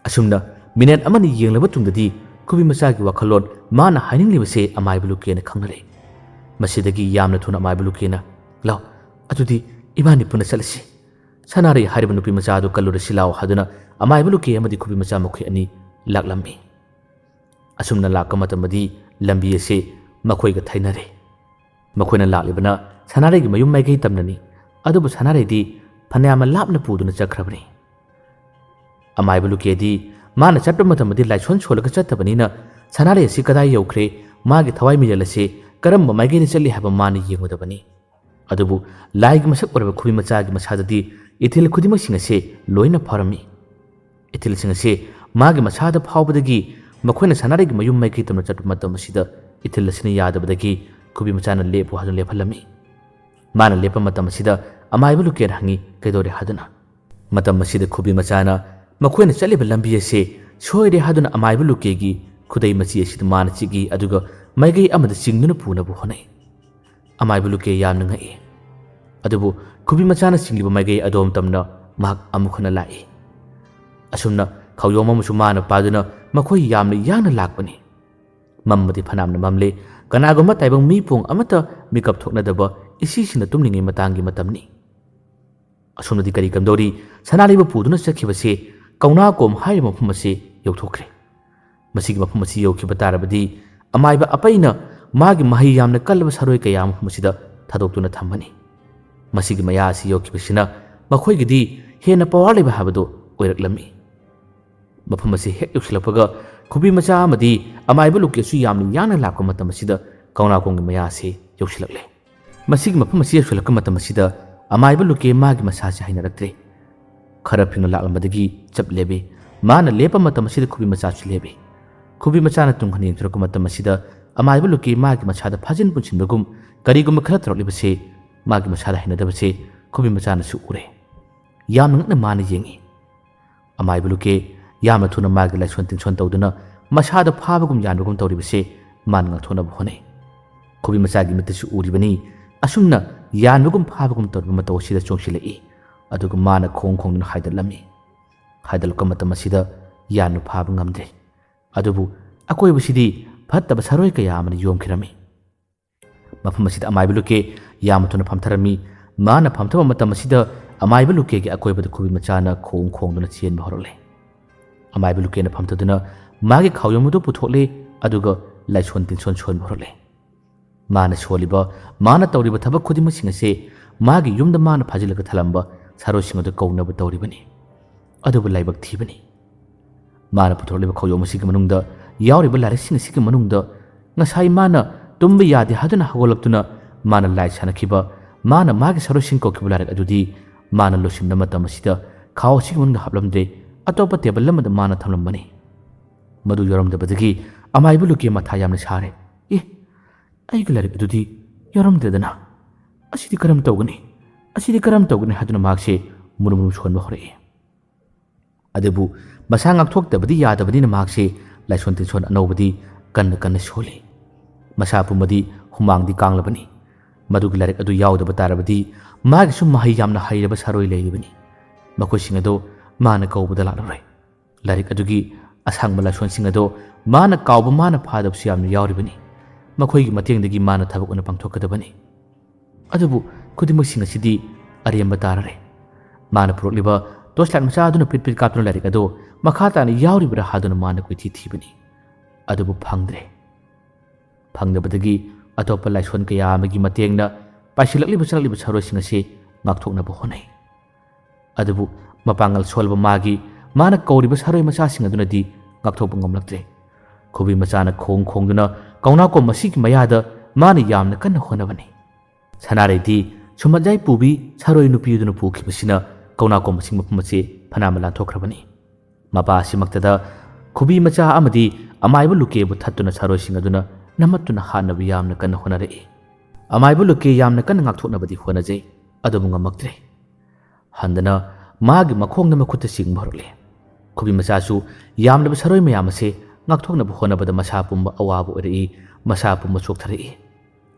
ꯑꯁꯨꯝꯅ ꯃꯤꯅꯠ ꯑꯃꯅꯤ ꯌꯦꯡꯂꯕ ꯇꯨꯡꯗꯗꯤ ꯈꯨꯕꯤ ꯃꯆꯥꯒꯤ ꯋꯥꯈꯜꯂꯣꯟ, ꯃꯥꯅ ꯍꯥꯏꯅꯤꯡꯂꯤꯕꯁꯦ ꯑꯃꯥꯏꯕ ꯂꯨꯀꯦꯅ ꯈꯪꯅꯔꯦ꯫ ꯃꯁꯤꯗꯒꯤ ꯌꯥꯝꯅ ꯊꯨꯅ ꯑꯃꯥꯏꯕ ꯂꯨꯀꯦꯅ, "ꯂꯥꯎ, ꯑꯗꯨꯗꯤ ꯏꯕꯥꯅꯤ ꯄꯨꯟꯅ ꯆꯠꯂꯁꯤ꯫ ꯁꯅꯥꯔꯩ ꯍꯥꯏꯔꯤꯕ ꯅꯨꯄꯤ ꯃꯆꯥ ꯑꯗꯨ ꯀꯜꯂꯨꯔꯁꯤ ꯂꯥꯎ" ꯍꯥꯏꯗꯨꯅ ꯑꯃꯥꯏꯕ ꯂꯨꯀꯦ ꯑꯃꯗꯤ ꯈꯨꯕꯤ ꯃꯆꯥ ꯃꯈꯣꯏ ꯑꯅꯤ ꯂꯥꯛꯂꯝꯃꯤ꯫ ꯑꯁꯨꯝꯅ ꯂꯥꯛꯄ ꯃꯇꯝꯗꯗꯤ ꯂꯝꯕꯤ ꯑꯁꯤ ꯃꯈꯣꯏꯒ ꯊꯩꯅꯔꯦ꯫ ꯃꯈꯣꯏꯅ ꯂꯥꯛꯂꯤꯕꯅ ꯁꯅꯥꯔꯩꯒꯤ ꯃꯌꯨꯝ ꯃꯥꯏꯀꯩ ꯇꯝꯅꯅꯤ꯫ ꯑꯗꯨꯕꯨ ꯁꯅꯥꯔꯩꯗꯤ ꯐꯅꯌꯥꯝꯅ ꯂꯥꯞꯅ ꯄꯨꯗꯨꯅ ꯆꯠꯈ꯭ꯔꯕꯅꯤ꯫ ꯑꯃꯥꯏꯕ ꯂꯨꯀꯦꯗꯤ ꯃꯥꯅ ꯆꯠꯄ ꯃꯇꯝꯗꯗꯤ ꯂꯥꯏꯁꯣꯟ ꯁꯣꯜꯂꯒ ꯆꯠꯇꯕꯅꯤꯅ ꯁꯅꯥꯔꯩ ꯑꯁꯤ ꯀꯗꯥꯏ ꯌꯧꯈ꯭ꯔꯦ, ꯃꯥꯒꯤ ꯊꯋꯥꯏ ꯃꯤꯔꯦꯜ ꯑꯁꯤ ꯀꯔꯝꯕ ꯃꯥꯏꯀꯩꯗ ꯆꯠꯂꯤ ꯍꯥꯏꯕ ꯃꯥꯅ ꯌꯦꯡꯉꯨꯗꯕꯅꯤ꯫ ꯑꯗꯨꯕꯨ ꯂꯥꯏꯒꯤ ꯃꯁꯛ ꯑꯣꯏꯔꯕ ꯈꯨꯕꯤ ꯃꯆꯥꯒꯤ ꯃꯁꯥꯗꯗꯤ ꯏꯊꯤꯜ ꯈꯨꯗꯤꯡꯃꯛꯁꯤꯡ ꯑꯁꯦ ꯂꯣꯏꯅ ꯐꯥꯎꯔꯝꯃꯤ꯫ ꯏꯊꯤꯜꯁꯤꯡ ꯑꯁꯦ ꯃꯥꯒꯤ ꯃꯁꯥꯗ ꯐꯥꯎꯕꯗꯒꯤ ꯃꯈꯣꯏꯅ ꯁꯅꯥꯔꯩꯒꯤ ꯃꯌꯨꯝ ꯃꯥꯏꯀꯩ ꯇꯝꯅ ꯆꯠꯄ ꯃꯇꯝ ꯑꯁꯤꯗ ꯏꯊꯤꯜ ꯑꯁꯤꯅ ꯌꯥꯗꯕꯗꯒꯤ ꯈꯨꯕꯤ ꯃꯆꯥꯅ ꯂꯦꯞꯄꯨ ꯍꯥꯏꯗꯨꯅ ꯂꯦꯞꯍꯜꯂꯝꯃꯤ꯫ ꯃꯥꯅ ꯂꯦꯞꯄ ꯃꯇꯝ ꯑꯁꯤꯗ ꯑꯃꯥꯏꯕ ꯂꯨꯀꯦꯅ ꯍꯪꯉꯤ, "ꯀꯩꯗꯧꯔꯦ?" ꯍꯥꯏꯗꯨꯅ꯫ ꯃꯇꯝ ꯑꯁꯤꯗ ꯈꯨꯕꯤ ꯃꯆꯥꯅ ꯃꯈꯣꯏꯅ ꯆꯠꯂꯤꯕ ꯂꯝꯕꯤ ꯑꯁꯤ ꯁꯣꯏꯔꯦ ꯍꯥꯏꯗꯨꯅ ꯑꯃꯥꯏꯕ ꯂꯨꯀꯦꯒꯤ ꯈꯨꯗꯩ ꯃꯆꯤ ꯑꯁꯤꯗ ꯃꯥꯅ ꯆꯤꯛꯏ, ꯑꯗꯨꯒ ꯃꯥꯏꯀꯩ ꯑꯃꯗ ꯆꯤꯡꯗꯨꯅ ꯄꯨꯅꯕ ꯍꯣꯠꯅꯩ꯫ ꯑꯃꯥꯏꯕ ꯂꯨꯀꯦ ꯌꯥꯝꯅ ꯉꯛꯏ꯫ ꯑꯗꯨꯕꯨ ꯈꯨꯕꯤ ꯃꯆꯥꯅ ꯆꯤꯡꯂꯤꯕ ꯃꯥꯏꯀꯩ ꯑꯗꯣꯝ ꯇꯝꯅ ꯃꯍꯥꯛ ꯑꯃꯨꯛ ꯍꯟꯅ ꯂꯥꯛꯏ꯫ ꯑꯁꯨꯝꯅ ꯈꯥꯎꯌꯣꯝ ꯑꯃꯁꯨ ꯃꯥꯅ ꯄꯥꯗꯨꯅ ꯃꯈꯣꯏ ꯌꯥꯝꯅ ꯌꯥꯡꯅ ꯂꯥꯛꯄꯅꯤ꯫ ꯃꯝꯕꯗꯤ ꯐꯅꯌꯥꯝꯅ ꯃꯝꯂꯦ꯫ ꯀꯅꯥꯒꯨꯝꯕ ꯇꯥꯏꯕꯪ ꯃꯤ ꯄꯣꯡ ꯑꯃꯠꯇ ꯃꯤꯀꯞ ꯊꯣꯛꯅꯗꯕ ꯏꯁꯤꯁꯤꯅ ꯇꯨꯝꯂꯤꯉꯩ ꯃꯇꯥꯡꯒꯤ ꯃꯇꯝꯅꯤ꯫ ꯑꯁꯣꯝꯗꯗꯤ ꯀꯔꯤ ꯀꯝꯗꯧꯔꯤ? ꯁꯅꯥꯔꯩꯕꯨ ꯄꯨꯗꯨꯅ ꯆꯠꯈꯤꯕꯁꯤ ꯀꯧꯅꯥꯀꯣꯝ ꯍꯥꯏꯔꯤꯕ ꯃꯐꯝ ꯑꯁꯤ ꯌꯧꯊꯣꯛꯈ꯭ꯔꯦ꯫ ꯃꯁꯤꯒꯤ ꯃꯐꯝ ꯑꯁꯤ ꯌꯧꯈꯤꯕ ꯇꯥꯔꯕꯗꯤ ꯑꯃꯥꯏꯕ ꯑꯄꯩꯅ ꯃꯥꯒꯤ ꯃꯍꯩ ꯌꯥꯝꯅ ꯀꯜꯂꯕ ꯁꯔꯣꯏ ꯀꯌꯥ ꯃꯐꯝ ꯑꯁꯤꯗ ꯊꯥꯗꯣꯛꯇꯨꯅ ꯊꯝꯃꯅꯤ꯫ ꯃꯁꯤꯒꯤ ꯃꯌꯥ ꯑꯁꯤ ꯌꯧꯈꯤꯕꯁꯤꯅ ꯃꯈꯣꯏꯒꯤꯗꯤ ꯍꯦꯟꯅ ꯄꯋꯥꯔ ꯂꯩꯕ ꯍꯥꯏꯕꯗꯨ ꯑꯣꯏꯔꯛꯂꯝꯃꯤ꯫ ꯃꯐꯝ ꯑꯁꯤ ꯍꯦꯛ ꯌꯧꯁꯤꯜꯂꯛꯄꯒ ꯈꯨꯕꯤ ꯃꯆꯥ ꯑꯃꯗꯤ ꯑꯃꯥꯏꯕ ꯂꯨꯀꯦꯁꯨ ꯌꯥꯝꯅ ꯌꯥꯡꯅ ꯂꯥꯛꯄ ꯃꯇꯝ ꯑꯁꯤꯗ ꯀꯧꯅꯥꯀꯣꯝꯒꯤ ꯃꯌꯥ ꯑꯁꯤ ꯌꯧꯁꯤꯜꯂꯛꯂꯦ꯫ ꯃꯁꯤꯒꯤ ꯃꯐꯝ ꯑꯁꯤ ꯌꯧꯁꯤꯜꯂꯛꯄ ꯃꯇꯝ ꯑꯁꯤꯗ ꯑꯃꯥꯏꯕ ꯂꯨꯀꯦ ꯃꯥꯒꯤ ꯃꯁꯥꯁꯤ ꯍꯩꯅꯔꯛꯇ꯭ꯔꯦ꯫ ꯈꯔ ꯐꯤꯡꯅ ꯂꯥꯛꯂꯝꯕꯗꯒꯤ ꯆꯞ ꯂꯦꯞꯄꯤ꯫ ꯃꯥꯅ ꯂꯦꯞꯄ ꯃꯇꯝ ꯑꯁꯤꯗ ꯈꯨꯕꯤ ꯃꯆꯥꯁꯨ ꯂꯦꯞꯄꯤ꯫ ꯈꯨꯕꯤ ꯃꯆꯥꯅ ꯇꯨꯡ ꯍꯟꯅ ꯌꯦꯡꯊꯣꯔꯛꯄ ꯃꯇꯝ ꯑꯁꯤꯗ ꯑꯃꯥꯏꯕ ꯂꯨꯀꯦ ꯃꯥꯒꯤ ꯃꯁꯥꯗ ꯐꯥꯖꯤꯟ ꯄꯨꯟꯁꯤꯟꯕꯒꯨꯝ ꯀꯔꯤꯒꯨꯝꯕ ꯈꯔ ꯇꯧꯔꯛꯂꯤꯕꯁꯦ, ꯃꯥꯒꯤ ꯃꯁꯥꯗ ꯍꯩꯅꯗꯕꯁꯦ ꯈꯨꯕꯤ ꯃꯆꯥꯅꯁꯨ ꯎꯔꯦ꯫ ꯌꯥꯝꯅ ꯉꯛꯅ ꯃꯥꯅ ꯌꯦꯡꯉꯤ꯫ ꯑꯃꯥꯏꯕ ꯂꯨꯀꯦ ꯌꯥꯝꯅ ꯊꯨꯅ ꯃꯥꯒꯤ ꯂꯥꯏꯁꯣꯟ ꯇꯤꯟꯁꯣꯟ ꯇꯧꯗꯨꯅ ꯃꯁꯥꯗ ꯐꯥꯕꯒꯨꯝ ꯌꯥꯟꯕꯒꯨꯝ ꯇꯧꯔꯤꯕꯁꯦ ꯃꯥꯅ ꯉꯥꯛꯊꯣꯛꯅꯕ ꯍꯣꯠꯅꯩ꯫ ꯈꯨꯕꯤ ꯃꯆꯥꯒꯤ ꯃꯤꯠꯇꯁꯨ ꯎꯔꯤꯕꯅꯤ꯫ ꯑꯁꯨꯝꯅ ꯌꯥꯟꯕꯒꯨꯝ ꯐꯥꯕꯒꯨꯝ ꯇꯧꯔꯤꯕ ꯃꯇꯧ ꯑꯁꯤꯗ ꯆꯣꯡꯁꯤꯜꯂꯛꯏ꯫ ꯑꯗꯨꯒ ꯃꯥꯅ ꯈꯣꯡ ꯈꯣꯡꯗꯨꯅ ꯍꯥꯏꯗꯠꯂꯝꯃꯤ꯫ ꯍꯥꯏꯗꯠꯂꯛꯄ ꯃꯇꯝ ꯑꯁꯤꯗ ꯌꯥꯟꯕ ꯐꯥꯕ ꯉꯝꯗ꯭ꯔꯦ꯫ ꯑꯗꯨꯕꯨ ꯑꯀꯣꯏꯕꯁꯤꯗꯤ ꯐꯠꯇꯕ ꯁꯥꯔꯣꯏ ꯀꯌꯥ ꯑꯃꯅ ꯌꯣꯝꯈꯤꯔꯝꯃꯤ꯫ ꯃꯐꯝ ꯑꯁꯤꯗ ꯑꯃꯥꯏꯕ ꯂꯨꯀꯦ ꯌꯥꯝꯅ ꯊꯨꯅ ꯐꯝꯊꯔꯝꯃꯤ꯫ ꯃꯥꯅ ꯐꯝꯊꯕ ꯃꯇꯝ ꯑꯁꯤꯗ ꯑꯃꯥꯏꯕ ꯂꯨꯀꯦꯒꯤ ꯑꯀꯣꯏꯕꯗ ꯈꯨꯕꯤ ꯃꯆꯥꯅ ꯈꯣꯡ ꯈꯣꯡꯗꯨꯅ ꯆꯦꯟꯕ ꯍꯧꯔꯛꯂꯦ꯫ ꯑꯃꯥꯏꯕ ꯂꯨꯀꯦꯅ ꯐꯝꯊꯗꯨꯅ ꯃꯥꯒꯤ ꯈꯥꯎꯌꯣꯝ ꯑꯗꯨ ꯄꯨꯊꯣꯛꯂꯦ, ꯑꯗꯨꯒ ꯂꯥꯏꯁꯣꯟ ꯇꯤꯟꯁꯣꯟ ꯁꯣꯟꯕ ꯍꯧꯔꯛꯂꯦ꯫ ꯃꯥꯅ ꯁꯣꯜꯂꯤꯕ, ꯃꯥꯅ ꯇꯧꯔꯤꯕ ꯊꯕꯛ ꯈꯨꯗꯤꯡꯃꯛꯁꯤꯡ ꯑꯁꯦ ꯃꯥꯒꯤ ꯌꯨꯝꯗ ꯃꯥꯅ ꯐꯥꯖꯤꯜꯂꯒ ꯊꯝꯂꯝꯕ ꯁꯥꯔꯣꯏꯁꯤꯡ ꯑꯗꯨ ꯀꯧꯅꯕ ꯇꯧꯔꯤꯕꯅꯤ꯫ ꯑꯗꯨꯕꯨ ꯂꯥꯏꯕꯛ ꯊꯤꯕꯅꯤ, ꯃꯥꯅ ꯄꯨꯊꯣꯔꯛꯂꯤꯕ ꯈꯥꯎꯌꯣꯝ ꯑꯁꯤꯒꯤ ꯃꯅꯨꯡꯗ ꯌꯥꯎꯔꯤꯕ ꯂꯥꯏꯔꯤꯛꯁꯤꯡ ꯑꯁꯤꯒꯤ ꯃꯅꯨꯡꯗ ꯉꯁꯥꯏ ꯃꯥꯅ ꯇꯨꯝꯕ ꯌꯥꯗꯦ ꯍꯥꯏꯗꯨꯅ ꯍꯧꯒꯠꯂꯛꯇꯨꯅ ꯃꯥꯅ ꯂꯥꯏ ꯁꯥꯟꯅꯈꯤꯕ, ꯃꯥꯅ ꯃꯥꯒꯤ ꯁꯥꯔꯣꯏꯁꯤꯡ ꯀꯧꯈꯤꯕ ꯂꯥꯏꯔꯤꯛ ꯑꯗꯨꯗꯤ ꯃꯥꯅ ꯂꯣꯏꯁꯤꯟꯕ ꯃꯇꯝ ꯑꯁꯤꯗ ꯈꯥꯎ ꯑꯁꯤꯒꯤ ꯃꯅꯨꯡꯗ ꯍꯥꯞꯂꯝꯗ꯭ꯔꯦ, ꯑꯇꯣꯞꯄ ꯇꯦꯕꯜ ꯑꯃꯗ ꯃꯥꯅ ꯊꯝꯂꯝꯕꯅꯤ꯫ ꯃꯗꯨ ꯌꯥꯎꯔꯝꯗꯕꯗꯒꯤ ꯑꯃꯥꯏꯕ ꯂꯨꯀꯦ ꯃꯊꯥ ꯌꯥꯝꯅ ꯁꯥꯔꯦ꯫ "ꯑꯦ, ꯑꯩꯒꯤ ꯂꯥꯏꯔꯤꯛ ꯑꯗꯨꯗꯤ ꯌꯥꯎꯔꯝꯗ꯭ꯔꯦꯗꯅ꯫ ꯑꯁꯤꯗꯤ ꯀꯔꯝ ꯇꯧꯒꯅꯤ? ꯑꯁꯤꯗꯤ ꯀꯔꯝ ꯇꯧꯒꯅꯤ?" ꯍꯥꯏꯗꯨꯅ ꯃꯍꯥꯛꯁꯦ ꯃꯨꯔꯨꯝ ꯃꯨꯔꯨꯝ ꯁꯣꯟꯕ ꯍꯧꯔꯛꯏ꯫ ꯑꯗꯨꯕꯨ ꯃꯁꯥ ꯉꯥꯛꯊꯣꯛꯇꯕꯗꯤ ꯌꯥꯗꯕꯅꯤꯅ ꯃꯍꯥꯛꯁꯦ ꯂꯥꯏꯁꯣꯟ ꯇꯤꯟꯁꯣꯟ ꯑꯅꯧꯕꯗꯤ ꯀꯟꯅ ꯀꯟꯅ ꯁꯣꯜꯂꯤ꯫ ꯃꯁꯥ ꯄꯨꯝꯕꯗꯤ ꯍꯨꯃꯥꯡꯗꯤ ꯀꯥꯡꯂꯕꯅꯤ꯫ ꯃꯗꯨꯒꯤ ꯂꯥꯏꯔꯤꯛ ꯑꯗꯨ ꯌꯥꯎꯗꯕ ꯇꯥꯔꯕꯗꯤ ꯃꯥꯒꯤꯁꯨ ꯃꯍꯩ ꯌꯥꯝꯅ ꯍꯩꯔꯕ ꯁꯥꯔꯣꯏ ꯂꯩꯔꯤꯕꯅꯤ꯫ ꯃꯈꯣꯏꯁꯤꯡ ꯑꯗꯨ ꯃꯥꯅ ꯀꯧꯕꯗ ꯂꯥꯛꯂꯔꯣꯏ꯫ ꯂꯥꯏꯔꯤꯛ ꯑꯗꯨꯒꯤ ꯑꯁꯥꯡꯕ ꯂꯥꯏꯁꯣꯟꯁꯤꯡ ꯑꯗꯣ ꯃꯥꯅ ꯀꯥꯎꯕ, ꯃꯥꯅ ꯐꯥꯗꯕꯁꯨ ꯌꯥꯝꯅ ꯌꯥꯎꯔꯤꯕꯅꯤ꯫ ꯃꯈꯣꯏꯒꯤ ꯃꯇꯦꯡꯗꯒꯤ ꯃꯥꯅ ꯊꯕꯛ ꯑꯣꯏꯅ ꯄꯥꯡꯊꯣꯛꯀꯗꯕꯅꯤ꯫ ꯑꯗꯨꯕꯨ ꯈꯨꯗꯤꯡꯃꯛꯁꯤꯡ ꯑꯁꯤꯗꯤ ꯑꯔꯦꯝꯕ ꯇꯥꯔꯔꯦ꯫ ꯃꯥꯅ ꯄꯨꯔꯛꯂꯤꯕ ꯇꯣꯔꯆ ꯂꯥꯏꯠ ꯃꯆꯥ ꯑꯗꯨꯅ ꯄꯤꯠ ꯄꯤꯠ ꯀꯥꯞꯇꯨꯅ ꯂꯥꯏꯔꯤꯛ ꯑꯗꯨ ꯃꯈꯥ ꯇꯥꯅ ꯌꯥꯎꯔꯤꯕ꯭ꯔꯥ ꯍꯥꯏꯗꯨꯅ ꯃꯥꯅ ꯀꯣꯏꯊꯤ ꯊꯤꯕꯅꯤ꯫ ꯑꯗꯨꯕꯨ ꯐꯪꯗ꯭ꯔꯦ꯫ ꯐꯪꯗꯕꯗꯒꯤ ꯑꯇꯣꯞꯄ ꯂꯥꯏꯁꯣꯟ ꯀꯌꯥ ꯑꯃꯒꯤ ꯃꯇꯦꯡꯅ ꯄꯥꯏꯁꯤꯜꯂꯛꯂꯤꯕ ꯆꯪꯂꯛꯂꯤꯕ ꯁꯥꯔꯣꯏꯁꯤꯡ ꯑꯁꯤ ꯉꯥꯛꯊꯣꯛꯅꯕ ꯍꯣꯠꯅꯩ꯫ ꯑꯗꯨꯕꯨ ꯃꯄꯥꯡꯒꯜ ꯁꯣꯜꯂꯕ ꯃꯥꯒꯤ, ꯃꯥꯅ ꯀꯧꯔꯤꯕ ꯁꯥꯔꯣꯏ ꯃꯆꯥꯁꯤꯡ ꯑꯗꯨꯅꯗꯤ ꯉꯥꯛꯊꯣꯛꯄ ꯉꯝꯂꯛꯇ꯭ꯔꯦ꯫ ꯈꯨꯕꯤ ꯃꯆꯥꯅ ꯈꯣꯡ ꯈꯣꯡꯗꯨꯅ ꯀꯧꯅꯥꯀꯣꯝ ꯑꯁꯤꯒꯤ ꯃꯌꯥꯗ ꯃꯥꯅ ꯌꯥꯝꯅ ꯀꯟꯅ ꯍꯣꯠꯅꯕꯅꯤ꯫ ꯁꯅꯥꯔꯩꯗꯤ ꯁꯨꯝꯍꯠꯌꯥꯏ ꯄꯨꯕꯤ ꯁꯥꯔꯣꯏ ꯅꯨꯄꯤ ꯑꯗꯨꯅ ꯄꯨꯈꯤꯕꯁꯤꯅ ꯀꯧꯅꯥꯀꯣꯝ ꯑꯁꯤ ꯃꯐꯝ ꯑꯁꯤ ꯐꯅꯌꯥꯝ ꯂꯥꯟꯊꯣꯛꯈ꯭ꯔꯕꯅꯤ꯫ ꯃꯄꯥ ꯑꯁꯤꯃꯛꯇꯗ ꯈꯨꯕꯤ ꯃꯆꯥ ꯑꯃꯗꯤ ꯑꯃꯥꯏꯕ ꯂꯨꯀꯦꯕꯨ ꯊꯠꯇꯨꯅ ꯁꯥꯔꯣꯏꯁꯤꯡ ꯑꯗꯨꯅ ꯅꯝꯃꯠꯇꯨꯅ ꯍꯥꯠꯅꯕ ꯌꯥꯝꯅ ꯀꯟꯅ ꯍꯣꯠꯅꯔꯛꯏ꯫ ꯑꯃꯥꯏꯕ ꯂꯨꯀꯦ ꯌꯥꯝꯅ ꯀꯟꯅ ꯉꯥꯛꯊꯣꯛꯅꯕꯗꯤ ꯍꯣꯠꯅꯖꯩ, ꯑꯗꯨꯕꯨ ꯉꯝꯃꯛꯇ꯭ꯔꯦ꯫ ꯍꯟꯗꯅ ꯃꯥꯒꯤ ꯃꯈꯣꯡꯗ ꯃꯈꯨꯠꯇ ꯆꯤꯡꯕ ꯍꯧꯔꯛꯂꯦ꯫ ꯈꯨꯕꯤ ꯃꯆꯥꯁꯨ ꯌꯥꯝꯂꯕ ꯁꯥꯔꯣꯏ ꯃꯌꯥꯝ ꯑꯁꯦ ꯉꯥꯛꯊꯣꯛꯅꯕ ꯍꯣꯠꯅꯕꯗ ꯃꯁꯥ ꯄꯨꯝꯕ ꯑꯋꯥꯕ ꯑꯣꯏꯔꯛꯏ, ꯃꯁꯥ ꯄꯨꯝꯕ ꯆꯣꯛꯊꯔꯛꯏ꯫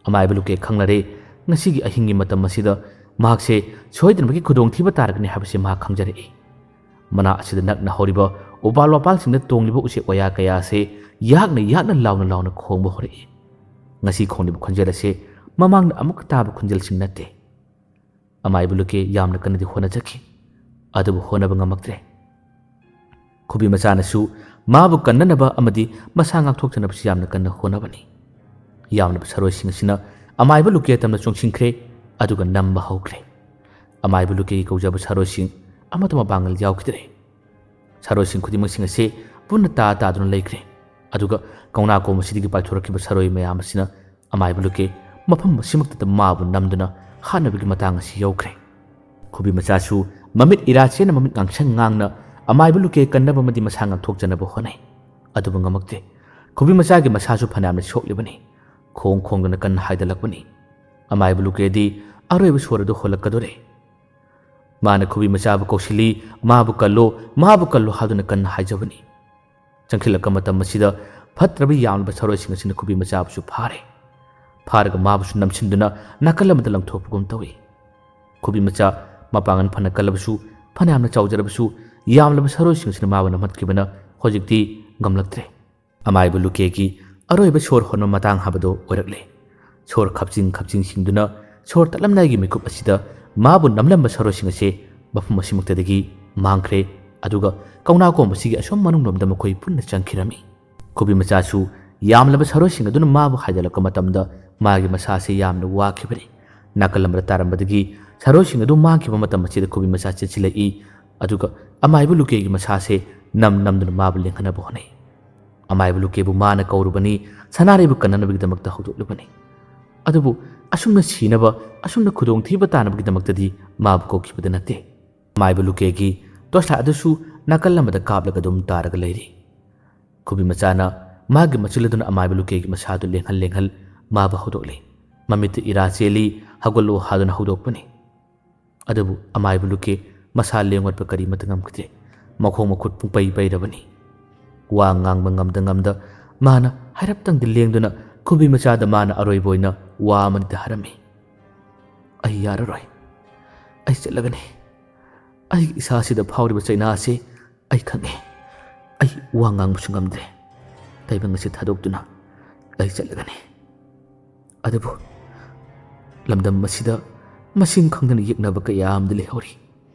ꯑꯃꯥꯏꯕ ꯂꯨꯀꯦ ꯈꯪꯂꯔꯦ, ꯉꯁꯤꯒꯤ ꯑꯍꯤꯡꯒꯤ ꯃꯇꯝ ꯑꯁꯤꯗ ꯃꯍꯥꯛꯁꯦ ꯁꯣꯏꯗꯅꯃꯛꯀꯤ ꯈꯨꯗꯣꯡꯊꯤꯕ ꯇꯥꯔꯒꯅꯤ ꯍꯥꯏꯕꯁꯤ ꯃꯍꯥꯛ ꯈꯪꯖꯔꯛꯏ꯫ ꯃꯅꯥ ꯑꯁꯤꯗ ꯅꯛꯅ ꯍꯧꯔꯤꯕ ꯎꯄꯥꯜ ꯋꯥꯄꯥꯜꯁꯤꯡꯗ ꯇꯣꯡꯂꯤꯕ ꯎꯆꯦꯛ ꯋꯥꯌꯥ ꯀꯌꯥ ꯑꯁꯦ ꯌꯥꯛꯅ ꯌꯥꯛꯅ ꯂꯥꯎꯅ ꯂꯥꯎꯅ ꯈꯣꯡꯕ ꯍꯧꯔꯛꯏ꯫ ꯉꯁꯤ ꯈꯣꯡꯂꯤꯕ ꯈꯣꯟꯖꯦꯜ ꯑꯁꯦ ꯃꯃꯥꯡꯗ ꯑꯃꯨꯛꯀ ꯇꯥꯕ ꯈꯣꯟꯖꯦꯜꯁꯤꯡ ꯅꯠꯇꯦ꯫ ꯑꯃꯥꯏꯕ ꯂꯨꯀꯦ ꯌꯥꯝꯅ ꯀꯟꯅꯗꯤ ꯍꯣꯠꯅꯖꯈꯤ, ꯑꯗꯨꯕꯨ ꯍꯣꯠꯅꯕ ꯉꯝꯃꯛꯇ꯭ꯔꯦ꯫ ꯈꯨꯕꯤ ꯃꯆꯥꯅꯁꯨ ꯃꯥꯕꯨ ꯀꯟꯅꯅꯕ ꯑꯃꯗꯤ ꯃꯁꯥ ꯉꯥꯛꯊꯣꯛꯆꯅꯕꯁꯨ ꯌꯥꯝꯅ ꯀꯟꯅ ꯍꯣꯠꯅꯕꯅꯤ꯫ ꯌꯥꯝꯂꯕ ꯁꯥꯔꯣꯏꯁꯤꯡ ꯑꯁꯤꯅ ꯑꯃꯥꯏꯕ ꯂꯨꯀꯦ ꯇꯝꯅ ꯆꯣꯡꯁꯤꯟꯈ꯭ꯔꯦ, ꯑꯗꯨꯒ ꯅꯝꯕ ꯍꯧꯈ꯭ꯔꯦ꯫ ꯑꯃꯥꯏꯕ ꯂꯨꯀꯦꯒꯤ ꯀꯧꯖꯕ ꯁꯥꯔꯣꯏꯁꯤꯡ ꯑꯃꯠꯇ ꯃꯄꯥꯡꯒꯜ ꯌꯥꯎꯈꯤꯗ꯭ꯔꯦ꯫ ꯁꯥꯔꯣꯏꯁꯤꯡ ꯈꯨꯗꯤꯡꯃꯛꯁꯤꯡ ꯑꯁꯤ ꯄꯨꯟꯅ ꯇꯥ ꯇꯥꯗꯨꯅ ꯂꯩꯈ꯭ꯔꯦ꯫ ꯑꯗꯨꯒ ꯀꯧꯅꯥ ꯀꯣꯝ ꯑꯁꯤꯗꯒꯤ ꯄꯥꯏꯊꯣꯔꯛꯈꯤꯕ ꯁꯥꯔꯣꯏ ꯃꯌꯥꯝ ꯑꯁꯤꯅ ꯑꯃꯥꯏꯕ ꯂꯨꯀꯦ ꯃꯐꯝ ꯑꯁꯤꯃꯛꯇꯗ ꯃꯥꯕꯨ ꯅꯝꯗꯨꯅ ꯍꯥꯠꯅꯕꯒꯤ ꯃꯇꯥꯡ ꯑꯁꯤ ꯌꯧꯈ꯭ꯔꯦ꯫ ꯈꯨꯕꯤ ꯃꯆꯥꯁꯨ ꯃꯃꯤꯠ ꯏꯔꯥ ꯆꯦꯟꯅ ꯃꯃꯤꯠ ꯉꯥꯡꯁꯪ ꯉꯥꯡꯅ ꯑꯃꯥꯏꯕ ꯂꯨꯀꯦ ꯀꯟꯅꯕ ꯑꯃꯗꯤ ꯃꯁꯥ ꯉꯥꯛꯊꯣꯛꯆꯅꯕ ꯍꯣꯠꯅꯩ꯫ ꯑꯗꯨꯕꯨ ꯉꯝꯃꯛꯇꯦ꯫ ꯈꯨꯕꯤ ꯃꯆꯥꯒꯤ ꯃꯁꯥꯁꯨ ꯐꯅꯌꯥꯝꯅ ꯁꯣꯛꯂꯤꯕꯅꯤ꯫ ꯈꯣꯡ ꯈꯣꯡꯗꯨꯅ ꯀꯟꯅ ꯍꯥꯏꯗꯂꯛꯄꯅꯤ꯫ ꯑꯃꯥꯏꯕ ꯂꯨꯀꯦꯗꯤ ꯑꯔꯣꯏꯕ ꯁꯣꯔ ꯑꯗꯨ ꯍꯣꯜꯂꯛꯀꯗꯣꯔꯦ꯫ ꯃꯥꯅ ꯈꯨꯕꯤ ꯃꯆꯥꯕꯨ ꯀꯧꯁꯤꯜꯂꯤ, "ꯃꯥꯕꯨ ꯀꯜꯂꯣ, ꯃꯥꯕꯨ ꯀꯜꯂꯣ" ꯍꯥꯏꯗꯨꯅ ꯀꯟꯅ ꯍꯥꯏꯖꯕꯅꯤ꯫ ꯆꯪꯁꯤꯜꯂꯛꯄ ꯃꯇꯝ ꯑꯁꯤꯗ ꯐꯠꯇ꯭ꯔꯕ ꯌꯥꯝꯂꯕ ꯁꯥꯔꯣꯏꯁꯤꯡ ꯑꯁꯤꯅ ꯈꯨꯕꯤ ꯃꯆꯥꯕꯨꯁꯨ ꯐꯥꯔꯦ꯫ ꯐꯥꯔꯒ ꯃꯥꯕꯨꯁꯨ ꯅꯝꯁꯤꯟꯗꯨꯅ ꯅꯥꯀꯜ ꯑꯃꯗ ꯂꯪꯊꯣꯛꯄꯒꯨꯝ ꯇꯧꯏ꯫ ꯈꯨꯕꯤ ꯃꯆꯥ ꯃꯄꯥꯡꯒꯜ ꯐꯅ ꯀꯜꯂꯕꯁꯨ, ꯐꯅꯌꯥꯝꯅ ꯆꯥꯎꯖꯔꯕꯁꯨ, ꯌꯥꯝꯂꯕ ꯁꯥꯔꯣꯏꯁꯤꯡ ꯑꯁꯤꯅ ꯃꯥꯕꯨ ꯅꯝꯍꯠꯈꯤꯕꯅ ꯍꯧꯖꯤꯛꯇꯤ ꯉꯝꯂꯛꯇ꯭ꯔꯦ꯫ ꯑꯃꯥꯏꯕ ꯂꯨꯀꯦꯒꯤ ꯑꯔꯣꯏꯕ ꯁꯣꯔ ꯍꯣꯟꯕ ꯃꯇꯥꯡ ꯍꯥꯏꯕꯗꯨ ꯑꯣꯏꯔꯛꯂꯦ꯫ ꯁꯣꯔ ꯈꯞꯆꯤꯡ ꯈꯞꯆꯤꯡ ꯁꯤꯡꯗꯨꯅ ꯁꯣꯔ ꯇꯠꯂꯝꯗꯥꯏꯒꯤ ꯃꯤꯀꯨꯞ ꯑꯁꯤꯗ ꯃꯥꯕꯨ ꯅꯝꯂꯝꯕ ꯁꯥꯔꯣꯏꯁꯤꯡ ꯑꯁꯤ ꯃꯐꯝ ꯑꯁꯤꯃꯛꯇꯗꯒꯤ ꯃꯥꯡꯈ꯭ꯔꯦ꯫ ꯑꯗꯨꯒ ꯀꯧꯅꯥ ꯀꯣꯝ ꯑꯁꯤꯒꯤ ꯑꯁꯣꯝ ꯃꯅꯨꯡꯂꯣꯝꯗ ꯃꯈꯣꯏ ꯄꯨꯟꯅ ꯆꯪꯈꯤꯔꯝꯃꯤ꯫ ꯈꯨꯕꯤ ꯃꯆꯥꯁꯨ ꯌꯥꯝꯂꯕ ꯁꯥꯔꯣꯏꯁꯤꯡ ꯑꯗꯨꯅ ꯃꯥꯕꯨ ꯍꯥꯏꯗꯂꯛꯄ ꯃꯇꯝꯗ ꯃꯥꯒꯤ ꯃꯁꯥꯁꯦ ꯌꯥꯝꯅ ꯋꯥꯈꯤꯕꯅꯤ꯫ ꯅꯥꯀꯜ ꯑꯃꯗ ꯇꯥꯔꯝꯕꯗꯒꯤ ꯁꯥꯔꯣꯏꯁꯤꯡ ꯑꯗꯨ ꯃꯥꯡꯈꯤꯕ ꯃꯇꯝ ꯑꯁꯤꯗ ꯈꯨꯕꯤ ꯃꯆꯥ ꯆꯦꯟꯁꯤꯜꯂꯛꯏ꯫ ꯑꯗꯨꯒ ꯑꯃꯥꯏꯕ ꯂꯨꯀꯦꯒꯤ ꯃꯁꯥꯁꯦ ꯅꯝ ꯅꯝꯗꯨꯅ ꯃꯥꯕꯨ ꯂꯦꯡꯍꯟꯅꯕ ꯍꯣꯠꯅꯩ꯫ ꯑꯃꯥꯏꯕ ꯂꯨꯀꯦꯕꯨ ꯃꯥꯅ ꯀꯧꯔꯨꯕꯅꯤ, ꯁꯅꯥꯔꯩꯕꯨ ꯀꯟꯅꯅꯕꯒꯤꯗꯃꯛꯇ ꯍꯧꯗꯣꯛꯂꯨꯕꯅꯤ꯫ ꯑꯗꯨꯕꯨ ꯑꯁꯨꯝꯅ ꯁꯤꯅꯕ, ꯑꯁꯨꯝꯅ ꯈꯨꯗꯣꯡꯊꯤꯕ ꯇꯥꯅꯕꯒꯤꯗꯃꯛꯇꯗꯤ ꯃꯥꯕꯨ ꯀꯧꯈꯤꯕꯗ ꯅꯠꯇꯦ꯫ ꯑꯃꯥꯏꯕ ꯂꯨꯀꯦꯒꯤ ꯇꯣꯔꯁ ꯂꯥꯏꯠ ꯑꯗꯨꯁꯨ ꯅꯥꯀꯜ ꯑꯃꯗ ꯀꯥꯞꯂꯒ ꯑꯗꯨꯝ ꯇꯥꯔꯒ ꯂꯩꯔꯤ꯫ ꯈꯨꯕꯤ ꯃꯆꯥꯅ ꯃꯥꯒꯤ ꯃꯆꯤꯜ ꯑꯗꯨꯅ ꯑꯃꯥꯏꯕ ꯂꯨꯀꯦꯒꯤ ꯃꯁꯥꯗꯨ ꯂꯦꯡꯍꯜ ꯂꯦꯡꯍꯜ ꯃꯥꯕꯨ ꯍꯧꯗꯣꯛꯂꯤ꯫ ꯃꯃꯤꯠꯇ ꯏꯔꯥ ꯆꯦꯜꯂꯤ, "ꯍꯧꯒꯠꯂꯣ" ꯍꯥꯏꯗꯨꯅ ꯍꯧꯗꯣꯛꯄꯅꯤ꯫ ꯑꯗꯨꯕꯨ ꯑꯃꯥꯏꯕ ꯂꯨꯀꯦ ꯃꯁꯥ ꯂꯦꯡꯉꯣꯠꯄ ꯀꯔꯤꯃꯠꯇ ꯉꯝꯈꯤꯗ꯭ꯔꯦ꯫ ꯃꯈꯣꯡ ꯃꯈꯨꯠ ꯄꯨꯡꯄꯩ ꯄꯩꯔꯕꯅꯤ꯫ ꯋꯥ ꯉꯥꯡꯕ ꯉꯝꯗ ꯉꯝꯗ ꯃꯥꯅ ꯍꯥꯏꯔꯞꯇꯪꯗꯤ ꯂꯦꯡꯗꯨꯅ ꯈꯨꯕꯤ ꯃꯆꯥꯗ ꯃꯥꯅ ꯑꯔꯣꯏꯕ ꯑꯣꯏꯅ ꯋꯥ ꯑꯃꯅꯤꯗ ꯍꯥꯏꯔꯝꯃꯤ, "ꯑꯩ ꯌꯥꯔꯔꯣꯏ꯫ ꯑꯩ ꯆꯠꯂꯒꯅꯤ꯫ ꯑꯩꯒꯤ ꯏꯁꯥꯁꯤꯗ ꯐꯥꯎꯔꯤꯕ ꯆꯩꯅꯥ ꯑꯁꯤ ꯑꯩ ꯈꯪꯉꯦ꯫ ꯑꯩ ꯋꯥ ꯉꯥꯡꯕꯁꯨ ꯉꯝꯗ꯭ꯔꯦ꯫ ꯇꯥꯏꯕꯪ ꯑꯁꯤ ꯊꯥꯗꯣꯛꯇꯨꯅ ꯑꯩ ꯆꯠꯂꯒꯅꯤ꯫ ꯑꯗꯨꯕꯨ ꯂꯝꯗꯝ ꯑꯁꯤꯗ ꯃꯁꯤꯡ ꯈꯪꯗꯅ ꯌꯦꯛꯅꯕ ꯀꯌꯥ ꯑꯃꯗꯤ ꯂꯩꯍꯧꯔꯤ꯫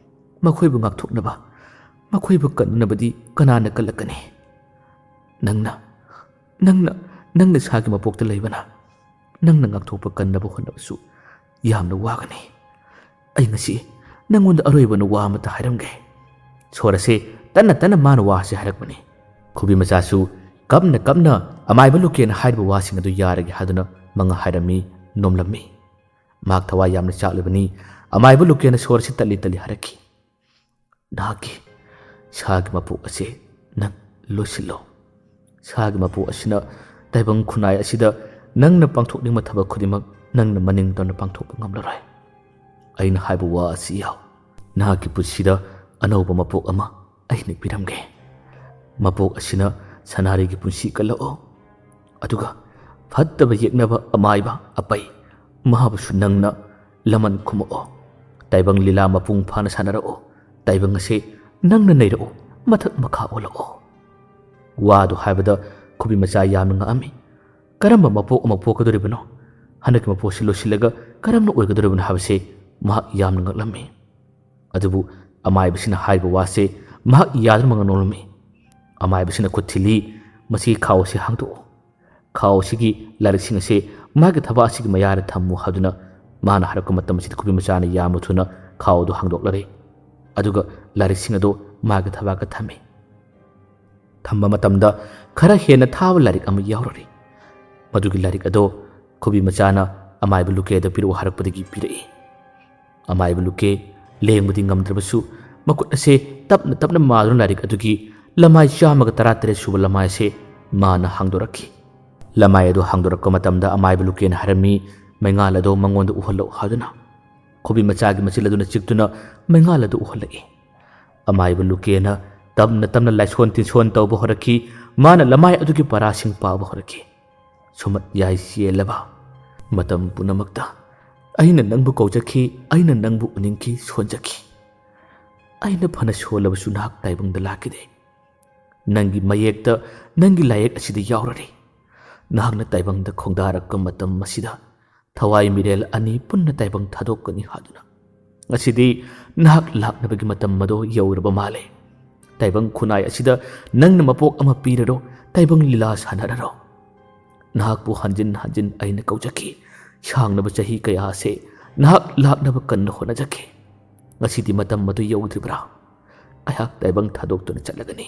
ꯃꯈꯣꯏꯕꯨ ꯉꯥꯛꯊꯣꯛꯅꯕ, ꯃꯈꯣꯏꯕꯨ ꯀꯟꯅꯕꯗꯤ ꯀꯅꯥꯅ ꯀꯜꯂꯛꯀꯅꯤ? ꯅꯪꯅ, ꯅꯪꯅ, ꯅꯪ ꯅꯁꯥꯒꯤ ꯃꯄꯣꯛꯇ ꯂꯩꯕꯅ ꯅꯪꯅ ꯉꯥꯛꯊꯣꯛꯄ ꯀꯟꯅꯕ ꯍꯣꯠꯅꯕꯁꯨ ꯌꯥꯝꯅ ꯋꯥꯒꯅꯤ꯫ ꯑꯩ ꯉꯁꯤ ꯅꯪꯉꯣꯟꯗ ꯑꯔꯣꯏꯕꯅ ꯋꯥ ꯑꯃꯇ ꯍꯥꯏꯔꯝꯒꯦ꯫ ꯁꯣꯔ ꯑꯁꯦ ꯇꯟꯅ ꯇꯟꯅ ꯃꯥꯅ ꯋꯥ ꯑꯁꯤ ꯍꯥꯏꯔꯛꯄꯅꯤ꯫ ꯈꯨꯕꯤ ꯃꯆꯥꯁꯨ ꯀꯞꯅ ꯀꯞꯅ ꯑꯃꯥꯏꯕ ꯂꯨꯀꯦꯅ ꯍꯥꯏꯔꯤꯕ ꯋꯥꯁꯤꯡ ꯑꯗꯨ ꯌꯥꯔꯒꯦ ꯍꯥꯏꯗꯨꯅ ꯃꯉꯥ ꯍꯥꯏꯔꯝꯃꯤ, ꯅꯣꯝꯂꯝꯃꯤ꯫ ꯃꯍꯥꯛ ꯊꯋꯥꯏ ꯌꯥꯝꯅ ꯆꯥꯛꯂꯤꯕꯅꯤ꯫ ꯑꯃꯥꯏꯕ ꯂꯨꯀꯦꯅ ꯁꯣꯔ ꯑꯁꯤ ꯇꯠꯂꯤ ꯇꯠꯂꯤ ꯍꯥꯏꯔꯛꯈꯤ, "ꯅꯍꯥꯛꯀꯤ ꯁꯥꯒꯤ ꯃꯄꯣꯛ ꯑꯁꯦ ꯅꯪ ꯂꯣꯏꯁꯤꯜꯂꯣ꯫ ꯁꯥꯒꯤ ꯃꯄꯣꯛ ꯑꯁꯤꯅ ꯇꯥꯏꯕꯪ ꯈꯨꯟꯅꯥꯏ ꯑꯁꯤꯗ ꯅꯪꯅ ꯄꯥꯡꯊꯣꯛꯅꯤꯡꯕ ꯊꯕꯛ ꯈꯨꯗꯤꯡꯃꯛ ꯅꯪꯅ ꯃꯅꯤꯡ ꯇꯝꯅ ꯄꯥꯡꯊꯣꯛꯄ ꯉꯝꯂꯔꯣꯏ꯫ ꯑꯩꯅ ꯍꯥꯏꯕ ꯋꯥ ꯑꯁꯤ ꯌꯥꯎ꯫ ꯅꯍꯥꯛꯀꯤ ꯄꯨꯟꯁꯤꯗ ꯑꯅꯧꯕ ꯃꯄꯣꯛ ꯑꯃ ꯑꯩꯅ ꯄꯤꯔꯝꯒꯦ꯫ ꯃꯄꯣꯛ ꯑꯁꯤꯅ ꯁꯅꯥꯔꯩꯒꯤ ꯄꯨꯟꯁꯤ ꯀꯜꯂꯛꯑꯣ꯫ ꯑꯗꯨꯒ ꯐꯠꯇꯕ ꯌꯦꯛꯅꯕ ꯑꯃꯥꯏꯕ ꯑꯄꯩ ꯃꯍꯥꯛꯄꯨꯁꯨ ꯅꯪꯅ ꯂꯃꯟ ꯈꯨꯝꯃꯛꯑꯣ꯫ ꯇꯥꯏꯕꯪ ꯂꯤꯂꯥ ꯃꯄꯨꯡ ꯐꯥꯅ ꯁꯥꯟꯅꯔꯛꯑꯣ꯫ ꯇꯥꯏꯕꯪ ꯑꯁꯦ ꯅꯪꯅ ꯅꯩꯔꯛꯑꯣ, ꯃꯊꯛ ꯃꯈꯥ ꯑꯣꯜꯂꯛꯑꯣ꯫" ꯋꯥꯗꯨ ꯍꯥꯏꯕꯗ ꯈꯨꯕꯤ ꯃꯆꯥ ꯌꯥꯝꯅ ꯉꯛꯑꯝꯃꯤ꯫ ꯀꯔꯝꯕ ꯃꯄꯣꯛ ꯑꯃ ꯄꯣꯛꯀꯗꯧꯔꯤꯕꯅꯣ? ꯍꯟꯗꯛꯀꯤ ꯃꯄꯣꯛꯁꯤ ꯂꯣꯏꯁꯤꯜꯂꯒ ꯀꯔꯝꯅ ꯑꯣꯏꯒꯗꯧꯔꯤꯕꯅꯣ ꯍꯥꯏꯕꯁꯤ ꯃꯍꯥꯛ ꯌꯥꯝꯅ ꯉꯛꯂꯝꯃꯤ꯫ ꯑꯗꯨꯕꯨ ꯑꯃꯥꯏꯕꯁꯤꯅ ꯍꯥꯏꯔꯤꯕ ꯋꯥꯁꯦ ꯃꯍꯥꯛ ꯌꯥꯗꯨꯅ ꯃꯉꯥ ꯅꯣꯛꯂꯝꯃꯤ꯫ ꯑꯃꯥꯏꯕꯁꯤꯅ ꯈꯨꯠ ꯊꯤꯜꯂꯤ, "ꯃꯁꯤꯒꯤ ꯈꯥꯎ ꯑꯁꯤ ꯍꯥꯡꯗꯣꯛꯑꯣ꯫ ꯈꯥꯎ ꯑꯁꯤꯒꯤ ꯂꯥꯏꯔꯤꯛꯁꯤꯡ ꯑꯁꯤ ꯃꯥꯒꯤ ꯊꯕꯥꯛ ꯑꯁꯤꯒꯤ ꯃꯌꯥꯗ ꯊꯝꯃꯨ" ꯍꯥꯏꯗꯨꯅ ꯃꯥꯅ ꯍꯥꯏꯔꯛꯄ ꯃꯇꯝ ꯑꯁꯤꯗ ꯈꯨꯕꯤ ꯃꯆꯥꯅ ꯌꯥꯝꯅ ꯊꯨꯅ ꯈꯥꯎ ꯑꯗꯨ ꯍꯥꯡꯗꯣꯛꯂꯔꯦ꯫ ꯑꯗꯨꯒ ꯂꯥꯏꯔꯤꯛꯁꯤꯡ ꯑꯗꯨ ꯃꯥꯒꯤ ꯊꯕꯥꯛꯇ ꯊꯝꯃꯤ꯫ ꯊꯝꯕ ꯃꯇꯝꯗ ꯈꯔ ꯍꯦꯟꯅ ꯊꯥꯕ ꯂꯥꯏꯔꯤꯛ ꯑꯃ ꯌꯥꯎꯔꯔꯦ꯫ ꯃꯗꯨꯒꯤ ꯂꯥꯏꯔꯤꯛ ꯑꯗꯣ ꯈꯨꯕꯤ ꯃꯆꯥꯅ ꯑꯃꯥꯏꯕ ꯂꯨꯀꯦꯗ ꯄꯤꯔꯛꯎ ꯍꯥꯏꯔꯛꯄꯗꯒꯤ ꯄꯤꯔꯛꯏ꯫ ꯑꯃꯥꯏꯕ ꯂꯨꯀꯦ ꯂꯦꯡꯕꯗꯤ ꯉꯝꯗ꯭ꯔꯕꯁꯨ ꯃꯈꯨꯠ ꯑꯁꯦ ꯇꯞꯅ ꯇꯞꯅ ꯃꯥꯗꯨꯅ ꯂꯥꯏꯔꯤꯛ ꯑꯗꯨꯒꯤ ꯂꯃꯥꯏ ꯆꯥꯝꯃꯒ ꯇꯔꯥꯇꯔꯦꯠ ꯁꯨꯕ ꯂꯃꯥꯏ ꯑꯁꯦ ꯃꯥꯅ ꯍꯥꯡꯗꯣꯔꯛꯈꯤ꯫ ꯂꯃꯥꯏ ꯑꯗꯨ ꯍꯥꯡꯗꯣꯔꯛꯄ ꯃꯇꯝꯗ ꯑꯃꯥꯏꯕ ꯂꯨꯀꯦꯅ ꯍꯥꯏꯔꯝꯃꯤ, "ꯃꯩꯉꯥꯜ ꯑꯗꯣ ꯃꯉꯣꯟꯗ ꯎꯍꯜꯂꯛꯎ" ꯍꯥꯏꯗꯨꯅ꯫ ꯈꯨꯕꯤ ꯃꯆꯥꯒꯤ ꯃꯆꯤꯜ ꯑꯗꯨꯅ ꯆꯤꯛꯇꯨꯅ ꯃꯩꯉꯥꯜ ꯑꯗꯨ ꯎꯍꯜꯂꯛꯏ꯫ ꯑꯃꯥꯏꯕ ꯂꯨꯀꯦꯅ ꯇꯞꯅ ꯇꯞꯅ ꯂꯥꯏꯁꯣꯟ ꯇꯤꯟꯁꯣꯟ ꯇꯧꯕ ꯍꯧꯔꯛꯈꯤ꯫ ꯃꯥꯅ ꯂꯃꯥꯏ ꯑꯗꯨꯒꯤ ꯄꯔꯥꯁꯤꯡ ꯄꯥꯕ ꯍꯧꯔꯛꯈꯤ꯫ "ꯁꯨꯃꯠ ꯌꯥꯏ ꯆꯦꯜꯂꯕ ꯃꯇꯝ ꯄꯨꯝꯅꯃꯛꯇ ꯑꯩꯅ ꯅꯪꯕꯨ ꯀꯧꯖꯈꯤ, ꯑꯩꯅ ꯅꯪꯕꯨ ꯎꯅꯤꯡꯈꯤ, ꯁꯣꯟꯖꯈꯤ꯫ ꯑꯩꯅ ꯐꯅ ꯁꯣꯜꯂꯕꯁꯨ ꯅꯍꯥꯛ ꯇꯥꯏꯕꯪꯗ ꯂꯥꯛꯈꯤꯗꯦ꯫ ꯅꯪꯒꯤ ꯃꯌꯦꯛꯇ, ꯅꯪꯒꯤ ꯂꯥꯏꯌꯦꯛ ꯑꯁꯤꯗ ꯌꯥꯎꯔꯔꯦ꯫ ꯅꯍꯥꯛꯅ ꯇꯥꯏꯕꯪꯗ ꯈꯣꯡꯗꯥꯔꯛꯄ ꯃꯇꯝ ꯑꯁꯤꯗ ꯊꯋꯥꯏ ꯃꯤꯔꯦꯜ ꯑꯅꯤ ꯄꯨꯟꯅ ꯇꯥꯏꯕꯪ ꯊꯥꯗꯣꯛꯀꯅꯤ ꯍꯥꯏꯗꯨꯅ꯫ "ꯉꯁꯤꯗꯤ ꯅꯍꯥꯛ ꯂꯥꯛꯅꯕꯒꯤ ꯃꯇꯝ ꯑꯗꯣ ꯌꯧꯔꯕ ꯃꯥꯜꯂꯦ꯫ ꯇꯥꯏꯕꯪ ꯈꯨꯟꯅꯥꯏ ꯑꯁꯤꯗ ꯅꯪꯅ ꯃꯄꯣꯛ ꯑꯃ ꯄꯤꯔꯔꯣ, ꯇꯥꯏꯕꯪ ꯂꯤꯂꯥ ꯁꯥꯟꯅꯔꯔꯣ꯫ ꯅꯍꯥꯛꯄꯨ ꯍꯟꯖꯤꯟ ꯍꯟꯖꯤꯟ ꯑꯩꯅ ꯀꯧꯖꯈꯤ꯫ ꯁꯥꯡꯂꯕ ꯆꯍꯤ ꯀꯌꯥ ꯑꯁꯦ ꯅꯍꯥꯛ ꯂꯥꯛꯅꯕ ꯀꯟꯅ ꯍꯣꯠꯅꯖꯈꯤ꯫ ꯉꯁꯤꯗꯤ ꯃꯇꯝ ꯑꯗꯨ ꯌꯧꯗ꯭ꯔꯤꯕ꯭ꯔꯥ? ꯑꯩꯍꯥꯛ ꯇꯥꯏꯕꯪ ꯊꯥꯗꯣꯛꯇꯨꯅ ꯆꯠꯂꯒꯅꯤ꯫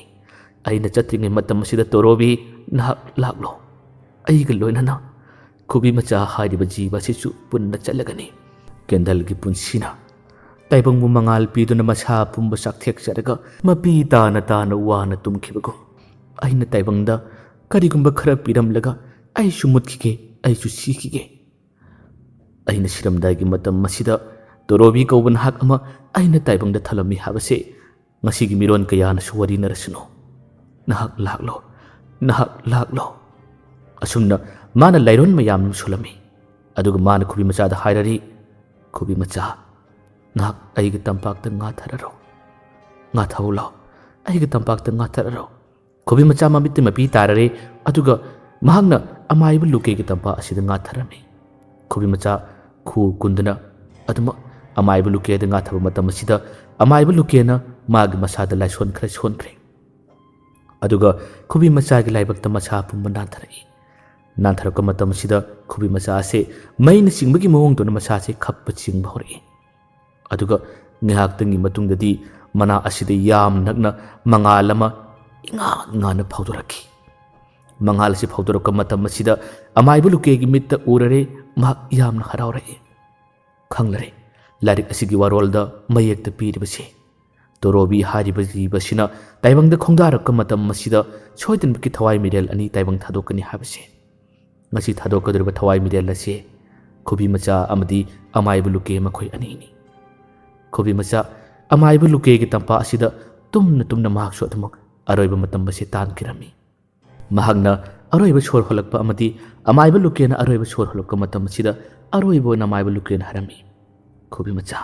ꯑꯩꯅ ꯆꯠꯇ꯭ꯔꯤꯉꯩ ꯃꯇꯝ ꯑꯁꯤꯗ ꯇꯣꯔꯣꯕꯤ, ꯅꯍꯥꯛ ꯂꯥꯛꯂꯣ꯫ ꯑꯩꯒ ꯂꯣꯏꯅꯅ ꯈꯨꯕꯤ ꯃꯆꯥ ꯍꯥꯏꯔꯤꯕ ꯖꯤꯕ ꯑꯁꯤꯁꯨ ꯄꯨꯟꯅ ꯆꯠꯂꯒꯅꯤ꯫ ꯀꯦꯟꯗꯜꯒꯤ ꯄꯨꯟꯁꯤꯅ ꯇꯥꯏꯕꯪꯕꯨ ꯃꯉꯥꯜ ꯄꯤꯗꯨꯅ ꯃꯁꯥ ꯄꯨꯝꯕ ꯆꯥꯛꯊꯦꯛꯆꯔꯒ ꯃꯄꯤ ꯇꯥꯅ ꯇꯥꯅ ꯋꯥꯅ ꯇꯨꯝꯈꯤꯕꯒꯨꯝ, ꯑꯩꯅ ꯇꯥꯏꯕꯪꯗ ꯀꯔꯤꯒꯨꯝꯕ ꯈꯔ ꯄꯤꯔꯝꯂꯒ ꯑꯩꯁꯨ ꯃꯨꯠꯈꯤꯒꯦ, ꯑꯩꯁꯨ ꯁꯤꯈꯤꯒꯦ꯫ ꯑꯩꯅ ꯁꯤꯔꯝꯗꯥꯏꯒꯤ ꯃꯇꯝ ꯑꯁꯤꯗ ꯇꯣꯔꯣꯕꯤ ꯀꯧꯕ ꯅꯍꯥꯛ ꯑꯃ ꯑꯩꯅ ꯇꯥꯏꯕꯪꯗ ꯊꯜꯂꯝꯃꯤ ꯍꯥꯏꯕꯁꯦ ꯉꯁꯤꯒꯤ ꯃꯤꯔꯣꯟ ꯀꯌꯥꯅꯁꯨ ꯋꯥꯔꯤꯅꯔꯁꯅꯨ꯫ ꯅꯍꯥꯛ ꯂꯥꯛꯂꯣ, ꯅꯍꯥꯛ ꯂꯥꯛꯂꯣ꯫" ꯑꯁꯨꯝꯅ ꯃꯥꯅ ꯂꯥꯏꯔꯣꯟ ꯃꯌꯥꯝ ꯑꯃ ꯁꯣꯜꯂꯝꯃꯤ꯫ ꯑꯗꯨꯒ ꯃꯥꯅ ꯈꯨꯕꯤ ꯃꯆꯥꯗ ꯍꯥꯏꯔꯔꯤ, "ꯈꯨꯕꯤ ꯃꯆꯥ, ꯅꯍꯥꯛ ꯑꯩꯒꯤ ꯇꯝꯄꯥꯛꯇ ꯉꯥ ꯊꯥꯔꯔꯣ꯫ ꯉꯥ ꯊꯥꯎ ꯂꯥꯎ, ꯑꯩꯒꯤ ꯇꯝꯄꯥꯛꯇ ꯉꯥ ꯊꯥꯔꯔꯣ꯫" ꯈꯨꯕꯤ ꯃꯆꯥ ꯃꯃꯤꯠꯇ ꯃꯄꯤ ꯇꯥꯔꯔꯦ꯫ ꯑꯗꯨꯒ ꯃꯍꯥꯛꯅ ꯑꯃꯥꯏꯕ ꯂꯨꯀꯦꯒꯤ ꯇꯝꯄꯥꯛ ꯑꯁꯤꯗ ꯉꯥ ꯊꯥꯔꯝꯃꯤ꯫ ꯈꯨꯕꯤ ꯃꯆꯥ ꯈꯨ ꯀꯨꯟꯗꯨꯅ ꯑꯗꯨꯃꯛ ꯑꯃꯥꯏꯕ ꯂꯨꯀꯦꯗ ꯉꯥ ꯊꯥꯕ ꯃꯇꯝ ꯑꯁꯤꯗ ꯑꯃꯥꯏꯕ ꯂꯨꯀꯦꯅ ꯃꯥꯒꯤ ꯃꯁꯥꯗ ꯂꯥꯏꯁꯣꯟ ꯈꯔ ꯁꯣꯟꯈ꯭ꯔꯦ꯫ ꯑꯗꯨꯒ ꯈꯨꯕꯤ ꯃꯆꯥꯒꯤ ꯂꯥꯏꯕꯛꯇ ꯃꯁꯥ ꯄꯨꯝꯕ ꯅꯥꯟꯊꯔꯛꯏ꯫ ꯅꯥꯟꯊꯔꯛꯄ ꯃꯇꯝ ꯑꯁꯤꯗ ꯈꯨꯕꯤ ꯃꯆꯥ ꯑꯁꯦ ꯃꯩꯅ ꯆꯤꯡꯕꯒꯤ ꯃꯑꯣꯡꯗꯧꯅ ꯃꯁꯥꯁꯦ ꯈꯞꯄ ꯆꯤꯡꯕ ꯍꯧꯔꯛꯏ꯫ ꯑꯗꯨꯒ ꯉꯥꯏꯍꯥꯛꯇꯪꯒꯤ ꯃꯇꯨꯡꯗꯗꯤ ꯃꯅꯥ ꯑꯁꯤꯗ ꯌꯥꯝ ꯅꯛꯅ ꯃꯉꯥꯜ ꯑꯃ ꯏꯉꯥꯟ ꯉꯥꯟꯅ ꯐꯥꯎꯗꯣꯔꯛꯈꯤ꯫ ꯃꯉꯥꯜ ꯑꯁꯤ ꯐꯥꯎꯗꯣꯔꯛꯄ ꯃꯇꯝ ꯑꯁꯤꯗ ꯑꯃꯥꯏꯕ ꯂꯨꯀꯦꯒꯤ ꯃꯤꯠꯇ ꯎꯔꯔꯦ꯫ ꯃꯍꯥꯛ ꯌꯥꯝꯅ ꯍꯔꯥꯎꯔꯛꯏ꯫ ꯈꯪꯂꯔꯦ, ꯂꯥꯏꯔꯤꯛ ꯑꯁꯤꯒꯤ ꯋꯥꯔꯣꯜꯗ ꯃꯌꯦꯛꯇ ꯄꯤꯔꯤꯕꯁꯦ, ꯇꯣꯔꯣꯕꯤ ꯍꯥꯏꯔꯤꯕ ꯖꯤꯕ ꯑꯁꯤꯅ ꯇꯥꯏꯕꯪꯗ ꯈꯣꯡꯗꯥꯔꯛꯄ ꯃꯇꯝ ꯑꯁꯤꯗ ꯁꯣꯏꯗꯅꯃꯛꯀꯤ ꯊꯋꯥꯏ ꯃꯤꯔꯦꯜ ꯑꯅꯤ ꯇꯥꯏꯕꯪ ꯊꯥꯗꯣꯛꯀꯅꯤ ꯍꯥꯏꯕꯁꯦ꯫ ꯉꯁꯤ ꯊꯥꯗꯣꯛꯀꯗꯧꯔꯤꯕ ꯊꯋꯥꯏ ꯃꯤꯔꯦꯜ ꯑꯁꯤ ꯈꯨꯕꯤ ꯃꯆꯥ ꯑꯃꯗꯤ ꯑꯃꯥꯏꯕ ꯂꯨꯀꯦ ꯃꯈꯣꯏ ꯑꯅꯤꯅꯤ꯫ ꯈꯨꯕꯤ ꯃꯆꯥ ꯑꯃꯥꯏꯕ ꯂꯨꯀꯦꯒꯤ ꯇꯝꯄꯥꯛ ꯑꯁꯤꯗ ꯇꯨꯝꯅ ꯇꯨꯝꯅ ꯃꯍꯥꯛꯁꯨ ꯑꯗꯨꯃꯛ ꯑꯔꯣꯏꯕ ꯃꯇꯝ ꯑꯁꯤ ꯇꯥꯟꯈꯤꯔꯝꯃꯤ꯫ ꯃꯍꯥꯛꯅ ꯑꯔꯣꯏꯕ ꯁꯣꯔ ꯍꯣꯜꯂꯛꯄ ꯑꯃꯗꯤ ꯑꯃꯥꯏꯕ ꯂꯨꯀꯦꯅ ꯑꯔꯣꯏꯕ ꯁꯣꯔ ꯍꯣꯜꯂꯛꯄ ꯃꯇꯝ ꯑꯁꯤꯗ ꯑꯔꯣꯏꯕ ꯑꯣꯏꯅ ꯑꯃꯥꯏꯕ ꯂꯨꯀꯦꯅ ꯍꯥꯏꯔꯝꯃꯤ, "ꯈꯨꯕꯤ ꯃꯆꯥ,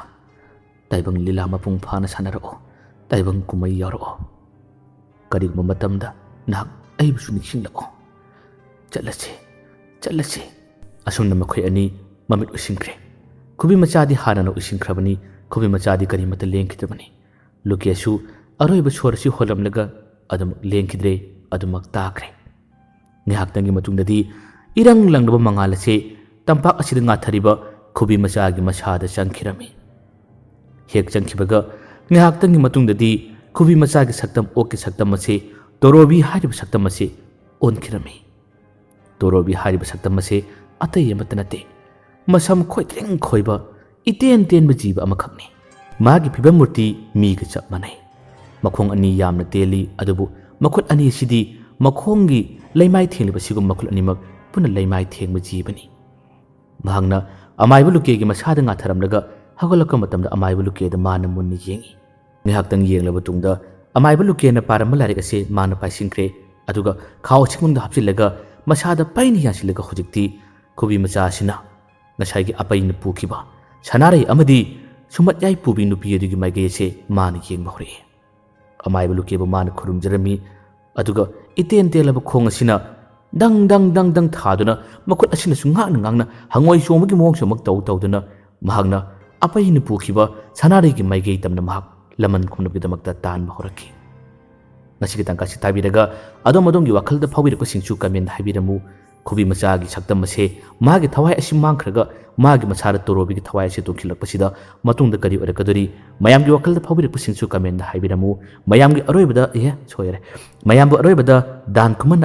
ꯇꯥꯏꯕꯪ ꯂꯤꯂꯥ ꯃꯄꯨꯡ ꯐꯥꯅ ꯁꯥꯟꯅꯔꯛꯑꯣ, ꯇꯥꯏꯕꯪ ꯀꯨꯝꯍꯩ ꯌꯥꯎꯔꯛꯑꯣ꯫ ꯀꯔꯤꯒꯨꯝꯕ ꯃꯇꯝꯗ ꯅꯍꯥꯛ ꯑꯩꯕꯨꯁꯨ ꯅꯤꯡꯁꯤꯡꯂꯛꯑꯣ꯫ ꯆꯠꯂꯁꯤ, ꯆꯠꯂꯁꯤ꯫" ꯑꯁꯨꯝꯅ ꯃꯈꯣꯏ ꯑꯅꯤ ꯃꯃꯤꯠ ꯎꯏꯁꯤꯟꯈ꯭ꯔꯦ꯫ ꯈꯨꯕꯤ ꯃꯆꯥꯗꯤ ꯍꯥꯟꯅꯅ ꯎꯏꯁꯤꯟꯈ꯭ꯔꯕꯅꯤ꯫ ꯈꯨꯕꯤ ꯃꯆꯥꯗꯤ ꯀꯔꯤꯃꯠꯇ ꯂꯦꯡꯈꯤꯗꯕꯅꯤ꯫ ꯂꯨꯀꯦꯁꯨ ꯑꯔꯣꯏꯕ ꯁꯣꯔ ꯑꯁꯤ ꯍꯣꯜꯂꯝꯂꯒ ꯑꯗꯨꯃꯛ ꯂꯦꯡꯈꯤꯗ꯭ꯔꯦ, ꯑꯗꯨꯃꯛ ꯇꯥꯈ꯭ꯔꯦ꯫ ꯉꯥꯏꯍꯥꯛꯇꯪꯒꯤ ꯃꯇꯨꯡꯗꯗꯤ ꯏꯔꯪ ꯂꯪꯂꯕ ꯃꯉꯥꯜ ꯑꯁꯤ ꯇꯝꯄꯥꯛ ꯑꯁꯤꯗ ꯉꯥꯊꯔꯤꯕ ꯈꯨꯕꯤ ꯃꯆꯥꯒꯤ ꯃꯁꯥꯗ ꯆꯪꯈꯤꯔꯝꯃꯤ꯫ ꯍꯦꯛ ꯆꯪꯈꯤꯕꯒ ꯉꯥꯏꯍꯥꯛꯇꯪꯒꯤ ꯃꯇꯨꯡꯗꯗꯤ ꯈꯨꯕꯤ ꯃꯆꯥꯒꯤ ꯁꯛꯇꯝ, ꯑꯣꯛꯀꯤ ꯁꯛꯇꯝ ꯑꯁꯤ ꯇꯣꯔꯣꯕꯤ ꯍꯥꯏꯔꯤꯕ ꯁꯛꯇꯝ ꯑꯁꯤ ꯑꯣꯟꯈꯤꯔꯝꯃꯤ꯫ ꯇꯣꯔꯣꯕꯤ ꯍꯥꯏꯔꯤꯕ ꯁꯛꯇꯝ ꯑꯁꯤ ꯑꯇꯩ ꯑꯃꯠꯇ ꯅꯠꯇꯦ, ꯃꯁꯝ ꯈꯣꯏꯗ꯭ꯔꯤꯡ ꯈꯣꯏꯕ, ꯏꯇꯦꯟ ꯇꯦꯟꯕ ꯖꯤꯕ ꯑꯃꯈꯛꯅꯤ꯫ ꯃꯥꯒꯤ ꯐꯤꯕꯝ ꯃꯨꯔꯇꯤ ꯃꯤꯒ ꯆꯞ ꯃꯥꯟꯅꯩ꯫ ꯃꯈꯣꯡ ꯑꯅꯤ ꯌꯥꯝꯅ ꯇꯦꯜꯂꯤ, ꯑꯗꯨꯕꯨ ꯃꯈꯨꯠ ꯑꯅꯤ ꯑꯁꯤꯗꯤ ꯃꯈꯣꯡꯒꯤ ꯂꯩꯃꯥꯏ ꯊꯦꯡꯂꯤꯕꯁꯤꯒꯨꯝ ꯃꯈꯨꯠ ꯑꯅꯤꯃꯛ ꯄꯨꯟꯅ ꯂꯩꯃꯥꯏ ꯊꯦꯡꯕ ꯖꯤꯕꯅꯤ꯫ ꯃꯍꯥꯛꯅ ꯑꯃꯥꯏꯕ ꯂꯨꯀꯦꯒꯤ ꯃꯁꯥꯗ ꯉꯥꯊꯔꯝꯂꯒ ꯍꯧꯒꯠꯂꯛꯄ ꯃꯇꯝꯗ ꯑꯃꯥꯏꯕ ꯂꯨꯀꯦꯗ ꯃꯥꯅ ꯃꯨꯟꯅ ꯌꯦꯡꯏ꯫ ꯉꯥꯏꯍꯥꯛꯇꯪ ꯌꯦꯡꯂꯕ ꯇꯨꯡꯗ ꯑꯃꯥꯏꯕ ꯂꯨꯀꯦꯅ ꯄꯥꯔꯝꯕ ꯂꯥꯏꯔꯤꯛ ꯑꯁꯦ ꯃꯥꯅ ꯄꯥꯏꯁꯤꯟꯈ꯭ꯔꯦ, ꯑꯗꯨꯒ ꯈꯥꯎ ꯑꯁꯦꯡꯕꯗ ꯍꯥꯞꯆꯤꯜꯂꯒ ꯃꯁꯥꯗ ꯄꯩꯅ ꯌꯥꯟꯁꯤꯜꯂꯒ ꯍꯧꯖꯤꯛꯇꯤ ꯈꯨꯕꯤ ꯃꯆꯥ ꯑꯁꯤꯅ ꯉꯁꯥꯏꯒꯤ ꯑꯄꯩꯅ ꯄꯨꯈꯤꯕ ꯁꯅꯥꯔꯩ ꯑꯃꯗꯤ ꯁꯨꯝꯃꯠꯌꯥꯏ ꯄꯨꯕꯤ ꯅꯨꯄꯤ ꯑꯗꯨꯒꯤ ꯃꯥꯏꯀꯩ ꯑꯁꯦ ꯃꯥꯅ ꯌꯦꯡꯕ ꯍꯧꯔꯛꯏ꯫ ꯑꯃꯥꯏꯕ ꯂꯨꯀꯦꯕꯨ ꯃꯥꯅ ꯈꯨꯔꯨꯝꯖꯔꯝꯃꯤ, ꯑꯗꯨꯒ ꯏꯇꯦꯟ ꯇꯦꯜꯂꯕ ꯈꯣꯡ ꯑꯁꯤꯅ ꯗꯪ ꯗꯪ ꯗꯪ ꯗꯪ ꯊꯥꯗꯨꯅ ꯃꯈꯨꯠ ꯑꯁꯤꯅꯁꯨ ꯉꯥꯛꯅ ꯉꯥꯛꯅ ꯍꯪꯉꯣꯏ ꯆꯣꯡꯕꯒꯤ ꯃꯑꯣꯡꯁꯨ ꯑꯃꯨꯛ ꯇꯧ ꯇꯧꯗꯨꯅ ꯃꯍꯥꯛꯅ ꯑꯄꯩꯅ ꯄꯨꯈꯤꯕ ꯁꯅꯥꯔꯩꯒꯤ ꯃꯥꯏꯀꯩ ꯇꯝꯅ ꯃꯍꯥꯛ ꯂꯃꯟ ꯈꯨꯝꯅꯕꯒꯤꯗꯃꯛꯇ ꯇꯥꯟꯕ ꯍꯧꯔꯛꯈꯤ꯫ ꯉꯁꯤꯒꯤ ꯇꯥꯡꯀꯛ ꯑꯁꯤ ꯇꯥꯕꯤꯔꯒ ꯑꯗꯣꯝ ꯑꯗꯣꯝꯒꯤ ꯋꯥꯈꯜꯗ ꯐꯥꯎꯕꯤꯔꯛꯄꯁꯤꯡꯁꯨ comment ꯍꯥꯏꯕꯤꯔꯝꯃꯨ꯫ ꯈꯨꯕꯤ ꯃꯆꯥꯒꯤ ꯁꯛꯇꯝ ꯑꯁꯦ ꯃꯥꯒꯤ ꯊꯋꯥꯏ ꯑꯁꯤ ꯃꯥꯡꯈ꯭ꯔꯒ ꯃꯥꯒꯤ ꯃꯁꯥꯗ ꯇꯣꯔꯣꯕꯤꯒꯤ ꯊꯋꯥꯏ ꯑꯁꯤ ꯇꯣꯡꯈꯤꯜꯂꯛꯄꯁꯤꯗ ꯃꯇꯨꯡꯗ ꯀꯔꯤ ꯑꯣꯏꯔꯛꯀꯗꯣꯔꯤ? ꯃꯌꯥꯝꯒꯤ ꯋꯥꯈꯜꯗ ꯐꯥꯎꯕꯤꯔꯛꯄꯁꯤꯡꯁꯨ comment ꯍꯥꯏꯕꯤꯔꯝꯃꯨ꯫ ꯃꯌꯥꯝꯒꯤ ꯑꯔꯣꯏꯕꯗ, ꯑꯦ, ꯁꯣꯏꯔꯦ꯫ ꯃꯌꯥꯝꯕꯨ ꯑꯔꯣꯏꯕꯗ ꯗꯥꯟ ꯈꯨꯃꯟꯅ